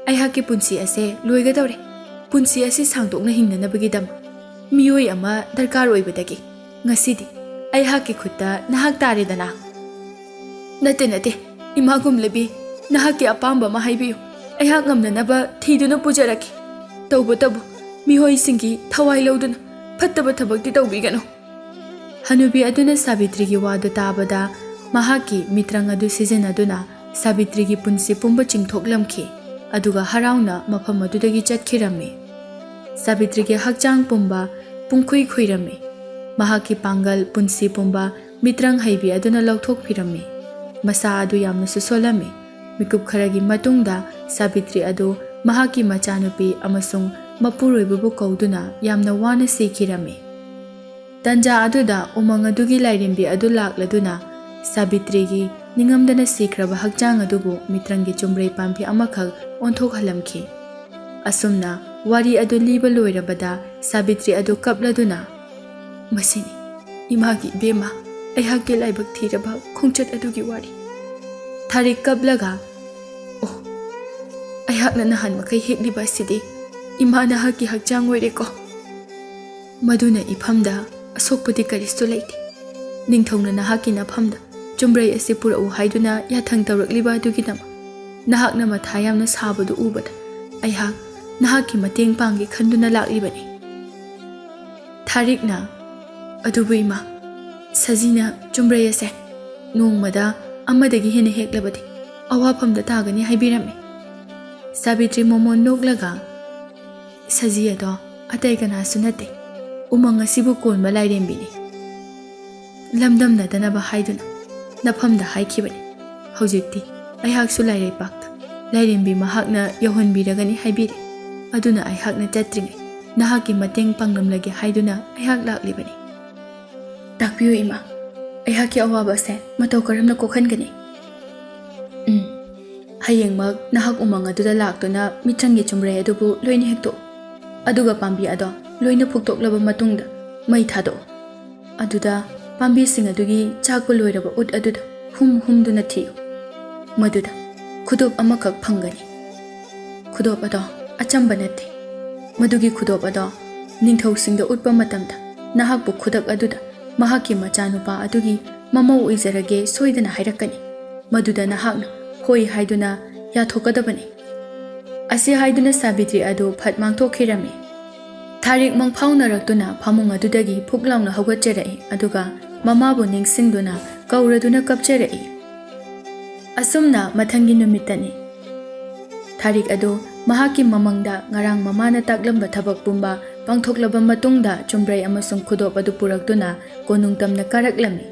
ꯑꯩꯍꯥꯛꯀꯤ ꯄꯨꯟꯁꯤ ꯑꯁꯦ ꯂꯣꯏꯒꯗꯧꯔꯦ꯫ ꯄꯨꯟꯁꯤ ꯑꯁꯤ ꯁꯥꯡꯗꯣꯛꯅ ꯍꯤꯡꯅꯅꯕꯒꯤꯗꯃꯛ ꯃꯤꯑꯣꯏ ꯑꯃ ꯗꯔꯀꯥꯔ ꯑꯣꯏꯕꯗꯒꯤ ꯉꯁꯤꯗꯤ ꯑꯩꯍꯥꯛꯀꯤ ꯈꯨꯠꯇ ꯅꯍꯥꯛ ꯇꯥꯔꯦꯗꯅ꯫ ꯅꯠꯇꯦ, ꯅꯠꯇꯦ, ꯏꯃꯥ ꯒꯨꯝꯂꯕꯤ, ꯅꯍꯥꯛꯀꯤ ꯑꯄꯥꯝꯕ ꯑꯃ ꯍꯥꯏꯕꯤꯌꯨ꯫ ꯑꯩꯍꯥꯛ ꯉꯝꯅꯅꯕ ꯊꯤꯗꯨꯅ ꯄꯨꯖꯔꯛꯀꯦ꯫ ꯇꯧꯕꯇꯕꯨ ꯃꯤꯑꯣꯏꯁꯤꯡꯒꯤ ꯊꯋꯥꯏ ꯂꯧꯗꯨꯅ ꯐꯠꯇꯕ ꯊꯕꯛꯇꯤ ꯇꯧꯕꯤꯒꯅꯨ꯫ ꯍꯅꯨꯕꯤ ꯑꯗꯨꯅ ꯁꯥꯕꯤꯇ꯭ꯔꯤꯒꯤ ꯋꯥꯗꯨ ꯇꯥꯕꯗ ꯃꯍꯥꯛꯀꯤ ꯃꯤꯇ꯭ꯔꯪ ꯑꯗꯨ ꯁꯤꯖꯤꯟꯅꯗꯨꯅ ꯁꯥꯕꯤꯇ꯭ꯔꯤꯒꯤ ꯄꯨꯟꯁꯤ ꯄꯨꯝꯕ ꯆꯤꯡꯊꯣꯛꯂꯝꯈꯤ, ꯑꯗꯨꯒ ꯍꯔꯥꯎꯅ ꯃꯐꯝ ꯑꯗꯨꯗꯒꯤ ꯆꯠꯈꯤꯔꯝꯃꯤ꯫ ꯁꯥꯕꯤꯇ꯭ꯔꯤꯒꯤ ꯍꯛꯆꯥꯡ ꯄꯨꯝꯕ ꯄꯨꯡꯈꯨꯏ ꯈꯨꯏꯔꯝꯃꯤ꯫ ꯃꯍꯥꯛꯀꯤ ꯄꯥꯡꯒꯜ ꯄꯨꯟꯁꯤ ꯄꯨꯝꯕ ꯃꯤꯇ꯭ꯔꯪ ꯍꯩꯕꯤ ꯑꯗꯨꯅ ꯂꯧꯊꯣꯛꯄꯤꯔꯝꯃꯤ꯫ ꯃꯁꯥ ꯑꯗꯨ ꯌꯥꯝꯅꯁꯨ ꯁꯣꯜꯂꯝꯃꯤ꯫ ꯃꯤꯀꯨꯞ ꯈꯔꯒꯤ ꯃꯇꯨꯡꯗ ꯁꯥꯕꯤꯇ꯭ꯔꯤ ꯑꯗꯨ ꯃꯍꯥꯛꯀꯤ ꯃꯆꯥꯅꯨꯄꯤ ꯑꯃꯁꯨꯡ ꯃꯄꯨꯔꯣꯏꯕꯕꯨ ꯀꯧꯗꯨꯅ ꯌꯥꯝꯅ ꯋꯥꯅ ꯁꯤꯈꯤꯔꯝꯃꯤ꯫ ꯇꯟꯖꯥ ꯑꯗꯨꯗ ꯎꯃꯪ ꯑꯗꯨꯒꯤ ꯂꯥꯏꯔꯦꯝꯕꯤ ꯑꯗꯨ ꯂꯥꯛꯂꯗꯨꯅ ꯁꯥꯕꯤꯇ꯭ꯔꯤꯒꯤ ꯅꯤꯡꯉꯝꯗꯅ ꯁꯤꯈ꯭ꯔꯕ ꯍꯛꯆꯥꯡ ꯑꯗꯨꯕꯨ ꯃꯤꯇ꯭ꯔꯪꯒꯤ ꯆꯨꯝꯕ꯭ꯔꯩ ꯄꯥꯝꯕꯤ ꯑꯃꯈꯛ ꯑꯣꯟꯊꯣꯛꯍꯜꯂꯝꯈꯤ꯫ ꯑꯁꯨꯝꯅ ꯋꯥꯔꯤ ꯑꯗꯨ ꯂꯤꯕ ꯂꯣꯏꯔꯕꯗ ꯁꯥꯕꯤꯇ꯭ꯔꯤ ꯑꯗꯨ ꯀꯞꯂꯗꯨꯅ, "ꯃꯁꯤꯅꯤ ꯏꯃꯥꯒꯤ ꯏꯕꯦꯝꯃ, ꯑꯩꯍꯥꯛꯀꯤ ꯂꯥꯏꯕꯛ ꯊꯤꯔꯕ ꯈꯣꯡꯆꯠ ꯑꯗꯨꯒꯤ ꯋꯥꯔꯤ꯫" ꯊꯥꯔꯤꯛ ꯀꯞꯂꯒ, "ꯑꯣ, ꯑꯩꯍꯥꯛꯅ ꯅꯍꯥꯟ ꯃꯈꯩ ꯍꯦꯛꯂꯤꯕ ꯑꯁꯤꯗꯤ ꯏꯃꯥ ꯅꯍꯥꯛꯀꯤ ꯍꯛꯆꯥꯡ ꯑꯣꯏꯔꯦꯀꯣ꯫ ꯃꯗꯨꯅ ꯏꯐꯝꯗ ꯑꯁꯣꯛꯄꯗꯤ ꯀꯔꯤꯁꯨ ꯂꯩꯇꯦ꯫ ꯅꯤꯡꯊꯧꯅ ꯅꯍꯥꯛꯀꯤ ꯅꯐꯝꯗ ꯆꯨꯝꯕ꯭ꯔꯩ ꯑꯁꯤ ꯄꯨꯔꯛꯎ ꯍꯥꯏꯗꯨꯅ ꯌꯥꯊꯪ ꯇꯧꯔꯛꯂꯤꯕ ꯑꯗꯨꯒꯤꯗꯃꯛ ꯅꯍꯥꯛꯅ ꯃꯊꯥ ꯌꯥꯝꯅ ꯁꯥꯕꯗꯨ ꯎꯕꯗ ꯑꯩꯍꯥꯛ ꯅꯍꯥꯛꯀꯤ ꯃꯇꯦꯡ ꯄꯥꯡꯒꯦ ꯈꯟꯗꯨꯅ ꯂꯥꯛꯂꯤꯕꯅꯤ꯫" ꯊꯥꯔꯤꯛꯅ, "ꯑꯗꯨꯕꯨ ꯏꯃꯥ, ꯁꯖꯤꯅ ꯆꯨꯝꯕ꯭ꯔꯩ ꯑꯁꯦ ꯅꯣꯡꯃꯗ ꯑꯃꯗꯒꯤ ꯍꯦꯟꯅ ꯍꯦꯛꯂꯕꯗꯤ ꯑꯋꯥꯐꯝꯗ ꯇꯥꯒꯅꯤ ꯍꯥꯏꯕꯤꯔꯝꯃꯤ꯫" ꯁꯥꯕꯤꯇ꯭ꯔꯤ ꯃꯣꯃꯣꯟ ꯅꯣꯛꯂꯒ, "ꯁꯖꯤ ꯑꯗꯣ ꯑꯇꯩ ꯀꯅꯥꯁꯨ ꯅꯠꯇꯦ, ꯎꯃꯪ ꯑꯁꯤꯕꯨ ꯀꯣꯟꯕ ꯂꯥꯏꯔꯦꯝꯕꯤꯅꯤ꯫ ꯂꯝꯗꯝꯅꯗꯅꯕ ꯍꯥꯏꯗꯨꯅ ꯅꯐꯝꯗ ꯍꯥꯏꯈꯤꯕꯅꯤ꯫ ꯍꯧꯖꯤꯛꯇꯤ ꯑꯩꯍꯥꯛꯁꯨ ꯂꯥꯏꯔꯩꯄꯥꯛꯇ ꯂꯥꯏꯔꯦꯝꯕꯤ ꯃꯍꯥꯛꯅ ꯌꯧꯍꯟꯕꯤꯔꯒꯅꯤ ꯍꯥꯏꯕꯤꯔꯦ꯫ ꯑꯗꯨꯅ ꯑꯩꯍꯥꯛꯅ ꯆꯠꯇ꯭ꯔꯤꯉꯩ ꯅꯍꯥꯛꯀꯤ ꯃꯇꯦꯡ ꯄꯥꯡꯂꯝꯂꯒꯦ ꯍꯥꯏꯗꯨꯅ ꯑꯩꯍꯥꯛ ꯂꯥꯛꯂꯤꯕꯅꯤ꯫" "ꯇꯥꯛꯄꯤꯌꯨ ꯏꯃꯥ, ꯑꯩꯍꯥꯛꯀꯤ ꯑꯋꯥꯕ ꯑꯁꯦ ꯃꯇꯧ ꯀꯔꯝꯅ ꯀꯣꯛꯍꯟꯒꯅꯤ?" "ꯎꯝ, ꯍꯌꯦꯡꯃꯛ ꯅꯍꯥꯛ ꯎꯃꯪ ꯑꯗꯨꯗ ꯂꯥꯛꯇꯨꯅ ꯃꯤꯇ꯭ꯔꯪꯒꯤ ꯆꯨꯝꯕ꯭ꯔꯩ ꯑꯗꯨꯕꯨ ꯂꯣꯏꯅ ꯍꯦꯛꯇꯣꯛꯎ꯫ ꯑꯗꯨꯒ ꯄꯥꯝꯕꯤ ꯑꯗꯣ ꯂꯣꯏꯅ ꯐꯨꯛꯇꯣꯛꯂꯕ ꯃꯇꯨꯡꯗ ꯃꯩ ꯊꯥꯗꯣꯛꯎ꯫ ꯑꯗꯨꯗ ꯄꯥꯝꯕꯤꯁꯤꯡ ꯑꯗꯨꯒꯤ ꯆꯥꯛꯄ ꯂꯣꯏꯔꯕ ꯎꯠ ꯑꯗꯨꯗ ꯍꯨꯝ ꯍꯨꯝꯗꯨꯅ ꯊꯤꯌꯨ꯫ ꯃꯗꯨꯗ ꯈꯨꯗꯣꯞ ꯑꯃꯈꯛ ꯐꯪꯒꯅꯤ꯫ ꯈꯨꯗꯣꯞ ꯑꯗꯣ ꯑꯆꯝꯕ ꯅꯠꯇꯦ꯫ ꯃꯗꯨꯒꯤ ꯈꯨꯗꯣꯞ ꯑꯗꯣ ꯅꯤꯡꯊꯧꯁꯤꯡꯗ ꯎꯠꯄ ꯃꯇꯝꯗ ꯅꯍꯥꯛꯄꯨ ꯈꯨꯗꯛ ꯑꯗꯨꯗ ꯃꯍꯥꯛꯀꯤ ꯃꯆꯥꯅꯨꯄꯥ ꯑꯗꯨꯒꯤ ꯃꯃꯧ ꯑꯣꯏꯖꯔꯒꯦ ꯁꯣꯏꯗꯅ ꯍꯥꯏꯔꯛꯀꯅꯤ꯫ ꯃꯗꯨꯗ ꯅꯍꯥꯛꯅ ꯍꯣꯏ ꯍꯥꯏꯗꯨꯅ ꯌꯥꯊꯣꯛꯀꯗꯕꯅꯤ꯫ ꯑꯁꯤ ꯍꯥꯏꯗꯨꯅ ꯁꯥꯕꯤꯇ꯭ꯔꯤ ꯑꯗꯨ ꯐꯠ ꯃꯥꯡꯊꯣꯛꯈꯤꯔꯝꯃꯤ꯫ ꯊꯥꯔꯤꯛ ꯃꯪꯐꯥꯎꯅꯔꯛꯇꯨꯅ ꯐꯃꯨꯡ ꯑꯗꯨꯗꯒꯤ ꯐꯨꯛ ꯂꯥꯎꯅ ꯍꯧꯒꯠꯆꯔꯛꯏ, ꯑꯗꯨꯒ ꯃꯃꯥꯕꯨ ꯅꯤꯡꯁꯤꯡꯗꯨꯅ ꯀꯧꯔꯗꯨꯅ ꯀꯞꯆꯔꯛꯏ꯫ ꯑꯁꯨꯝꯅ ꯃꯊꯪꯒꯤ ꯅꯨꯃꯤꯠꯇꯅꯤ꯫ ꯊꯥꯔꯤꯛ ꯑꯗꯨ ꯃꯍꯥꯛꯀꯤ ꯃꯃꯪꯗ ꯉꯔꯥꯡ ꯃꯃꯥꯅ ꯇꯥꯛꯂꯝꯕ ꯊꯕꯛ ꯄꯨꯝꯕ ꯄꯥꯡꯊꯣꯛꯂꯕ ꯃꯇꯨꯡꯗ ꯆꯨꯝꯕ꯭ꯔꯩ ꯑꯃꯁꯨꯡ ꯈꯨꯗꯣꯞ ꯑꯗꯨ ꯄꯨꯔꯛꯇꯨꯅ ꯀꯣꯅꯨꯡ ꯇꯝꯅ ꯀꯥꯔꯛꯂꯝꯃꯤ꯫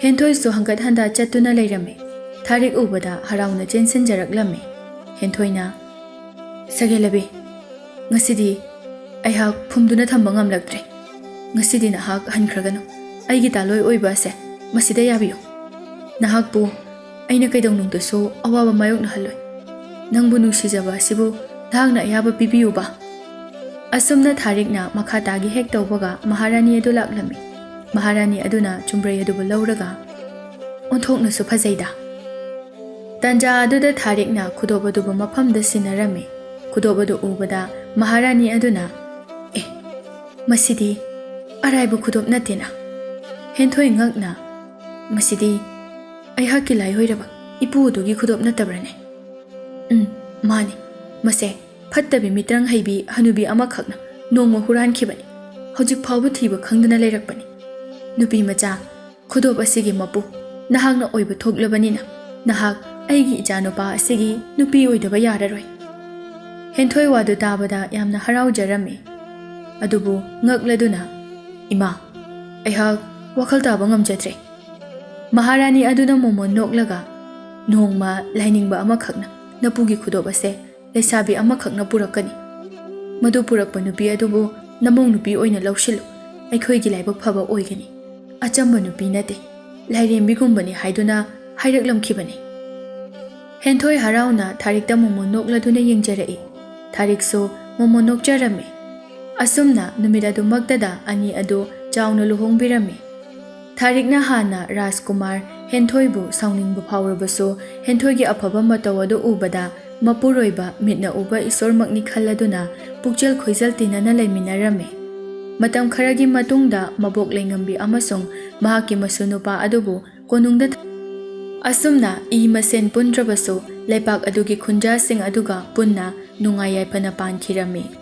ꯍꯦꯟꯊꯣꯏꯁꯨ ꯍꯪꯒꯠ ꯍꯟꯗ ꯆꯠꯇꯨꯅ ꯂꯩꯔꯝꯃꯤ꯫ ꯊꯥꯔꯤꯛ ꯎꯕꯗ ꯍꯔꯥꯎꯅ ꯆꯦꯟꯁꯤꯟꯖꯔꯛꯂꯝꯃꯤ꯫ ꯍꯦꯟꯊꯣꯏꯅ, "ꯁꯒꯦꯂꯕꯤ, ꯉꯁꯤꯗꯤ ꯑꯩꯍꯥꯛ ꯐꯨꯝꯗꯨꯅ ꯊꯝꯕ ꯉꯝꯂꯛꯇ꯭ꯔꯦ꯫ ꯉꯁꯤꯗꯤ ꯅꯍꯥꯛ ꯍꯟꯈ꯭ꯔꯒꯅꯨ꯫ ꯑꯩꯒꯤ ꯇꯥꯂꯣꯏ ꯑꯣꯏꯕ ꯑꯁꯦ ꯃꯁꯤꯗ ꯌꯥꯕꯤꯌꯨ꯫ ꯅꯍꯥꯛꯄꯨ ꯑꯩꯅ ꯀꯩꯗꯧꯅꯨꯡꯗꯁꯨ ꯑꯋꯥꯕ ꯃꯥꯌꯣꯛꯅꯍꯜꯂꯣꯏ꯫ ꯅꯪꯕꯨ ꯅꯨꯡꯁꯤꯖꯕ ꯑꯁꯤꯕꯨ ꯅꯍꯥꯛꯅ ꯑꯌꯥꯕ ꯄꯤꯕꯤꯌꯨꯕ꯫" ꯑꯁꯨꯝꯅ ꯊꯥꯔꯤꯛꯅ ꯃꯈꯥ ꯇꯥꯒꯤ ꯍꯦꯛ ꯇꯧꯕꯒ ꯃꯍꯥꯔꯥꯅꯤ ꯑꯗꯨ ꯂꯥꯛꯂꯝꯃꯤ꯫ ꯃꯍꯥꯔꯥꯅꯤ ꯑꯗꯨꯅ ꯆꯨꯝꯕ꯭ꯔꯩ ꯑꯗꯨꯕꯨ ꯂꯧꯔꯒ, "ꯑꯣꯟꯊꯣꯛꯅꯁꯨ ꯐꯖꯩꯗ꯫" ꯇꯟꯖꯥ ꯑꯗꯨꯗ ꯊꯥꯔꯤꯛꯅ ꯈꯨꯗꯣꯞ ꯑꯗꯨꯕꯨ ꯃꯐꯝꯗ ꯁꯤꯟꯅꯔꯝꯃꯤ꯫ ꯈꯨꯗꯣꯞ ꯑꯗꯨ ꯎꯕꯗ ꯃꯍꯥꯔꯥꯅꯤ ꯑꯗꯨꯅ, "ꯑꯦ, ꯃꯁꯤꯗꯤ ꯑꯔꯥꯏꯕ ꯈꯨꯗꯣꯞ ꯅꯠꯇꯦꯅ꯫" ꯍꯦꯟꯊꯣꯏ ꯉꯛꯅ, "ꯃꯁꯤꯗꯤ ꯑꯩꯍꯥꯛꯀꯤ ꯂꯥꯏ ꯑꯣꯏꯔꯕ ꯏꯄꯨ ꯑꯗꯨꯒꯤ ꯈꯨꯗꯣꯞ ꯅꯠꯇꯕ꯭ꯔꯅꯦ?" "ꯎꯝ, ꯃꯥꯅꯤ꯫ ꯃꯁꯦ ꯐꯠꯇꯕꯤ ꯃꯤꯇ꯭ꯔꯪ ꯍꯩꯕꯤ ꯍꯅꯨꯕꯤ ꯑꯃꯈꯛꯅ ꯅꯣꯡꯃ ꯍꯨꯔꯥꯟꯈꯤꯕꯅꯤ꯫ ꯍꯧꯖꯤꯛ ꯐꯥꯎꯕ ꯊꯤꯕ ꯈꯪꯗꯅ ꯂꯩꯔꯛꯄꯅꯤ꯫ ꯅꯨꯄꯤ ꯃꯆꯥ, ꯈꯨꯗꯣꯞ ꯑꯁꯤꯒꯤ ꯃꯄꯨ ꯅꯍꯥꯛꯅ ꯑꯣꯏꯕ ꯊꯣꯛꯂꯕꯅꯤꯅ ꯅꯍꯥꯛ ꯑꯩꯒꯤ ꯏꯆꯥꯅꯨꯄꯥ ꯑꯁꯤꯒꯤ ꯅꯨꯄꯤ ꯑꯣꯏꯗꯕ ꯌꯥꯔꯔꯣꯏ꯫" ꯍꯦꯟꯊꯣꯏ ꯋꯥꯗꯨ ꯇꯥꯕꯗ ꯌꯥꯝꯅ ꯍꯔꯥꯎꯖꯔꯝꯃꯤ꯫ ꯑꯗꯨꯕꯨ ꯉꯛꯂꯗꯨꯅ, "ꯏꯃꯥ, ꯑꯩꯍꯥꯛ ꯋꯥꯈꯜ ꯇꯥꯕ ꯉꯝꯖꯗ꯭ꯔꯦ꯫" ꯃꯍꯥꯔꯥꯅꯤ ꯑꯗꯨꯅ ꯃꯣꯃꯣꯟ ꯅꯣꯛꯂꯒ, "ꯅꯣꯡꯃ ꯂꯥꯏꯅꯤꯡꯕ ꯑꯃꯈꯛꯅ ꯅꯄꯨꯒꯤ ꯈꯨꯗꯣꯞ ꯑꯁꯦ ꯂꯩꯁꯥꯕꯤ ꯑꯃꯈꯛꯅ ꯄꯨꯔꯛꯀꯅꯤ꯫ ꯃꯗꯨ ꯄꯨꯔꯛꯄ ꯅꯨꯄꯤ ꯑꯗꯨꯕꯨ ꯅꯃꯧ ꯅꯨꯄꯤ ꯑꯣꯏꯅ ꯂꯧꯁꯤꯜꯂꯨ꯫ ꯑꯩꯈꯣꯏꯒꯤ ꯂꯥꯏꯕꯛ ꯐꯕ ꯑꯣꯏꯒꯅꯤ꯫ ꯑꯆꯝꯕ ꯅꯨꯄꯤ ꯅꯠꯇꯦ, ꯂꯥꯏꯔꯦꯝꯕꯤꯒꯨꯝꯕꯅꯤ" ꯍꯥꯏꯗꯨꯅ ꯍꯥꯏꯔꯛꯂꯝꯈꯤꯕꯅꯤ꯫ ꯍꯦꯟꯊꯣꯏ ꯍꯔꯥꯎꯅ ꯊꯥꯔꯤꯛꯇ ꯃꯣꯃꯣꯟ ꯅꯣꯛꯂꯗꯨꯅ ꯌꯦꯡꯖꯔꯛꯏ꯫ ꯊꯥꯔꯤꯛꯁꯨ ꯃꯣꯃꯣꯟ ꯅꯣꯛꯆꯔꯝꯃꯤ꯫ ꯑꯁꯨꯝꯅ ꯅꯨꯃꯤꯠ ꯑꯗꯨꯃꯛꯇꯗ ꯑꯅꯤ ꯑꯗꯨ ꯆꯥꯎꯅ ꯂꯨꯍꯣꯡꯕꯤꯔꯝꯃꯤ꯫ ꯊꯥꯔꯤꯛꯅ ꯍꯥꯟꯅ ꯔꯥꯖꯀꯨꯃꯥꯔ ꯍꯦꯟꯊꯣꯏꯕꯨ ꯁꯥꯎꯅꯤꯡꯕ ꯐꯥꯎꯔꯕꯁꯨ, ꯍꯦꯟꯊꯣꯏꯒꯤ ꯑꯐꯕ ꯃꯇꯧ ꯑꯗꯨ ꯎꯕꯗ ꯃꯄꯨꯔꯣꯏꯕ ꯃꯤꯠꯅ ꯎꯕ ꯏꯁꯣꯔꯃꯛꯅꯤ ꯈꯜꯂꯗꯨꯅ ꯄꯨꯛꯆꯦꯜ ꯈꯣꯏꯖꯦꯜ ꯇꯤꯟꯅꯅ ꯂꯩꯃꯤꯟꯅꯔꯝꯃꯤ꯫ ꯃꯇꯝ ꯈꯔꯒꯤ ꯃꯇꯨꯡꯗ ꯃꯕꯣꯛ ꯂꯩꯉꯝꯕꯤ ꯑꯃꯁꯨꯡ ꯃꯍꯥꯛꯀꯤ ꯃꯁꯨ ꯅꯨꯄꯥ ꯑꯗꯨꯕꯨ ꯀꯣꯅꯨꯡꯗ ꯊ-, ꯑꯁꯨꯝꯅ ꯏ ꯃꯁꯦꯟ ꯄꯨꯟꯗ꯭ꯔꯕꯁꯨ ꯂꯩꯄꯥꯛ ꯑꯗꯨꯒꯤ ꯈꯨꯟꯖꯥꯁꯤꯡ ꯑꯗꯨꯒ ꯄꯨꯟꯅ ꯅꯨꯡꯉꯥꯏ ꯌꯥꯏꯐꯅ ꯄꯥꯟꯈꯤꯔꯝꯃꯤ꯫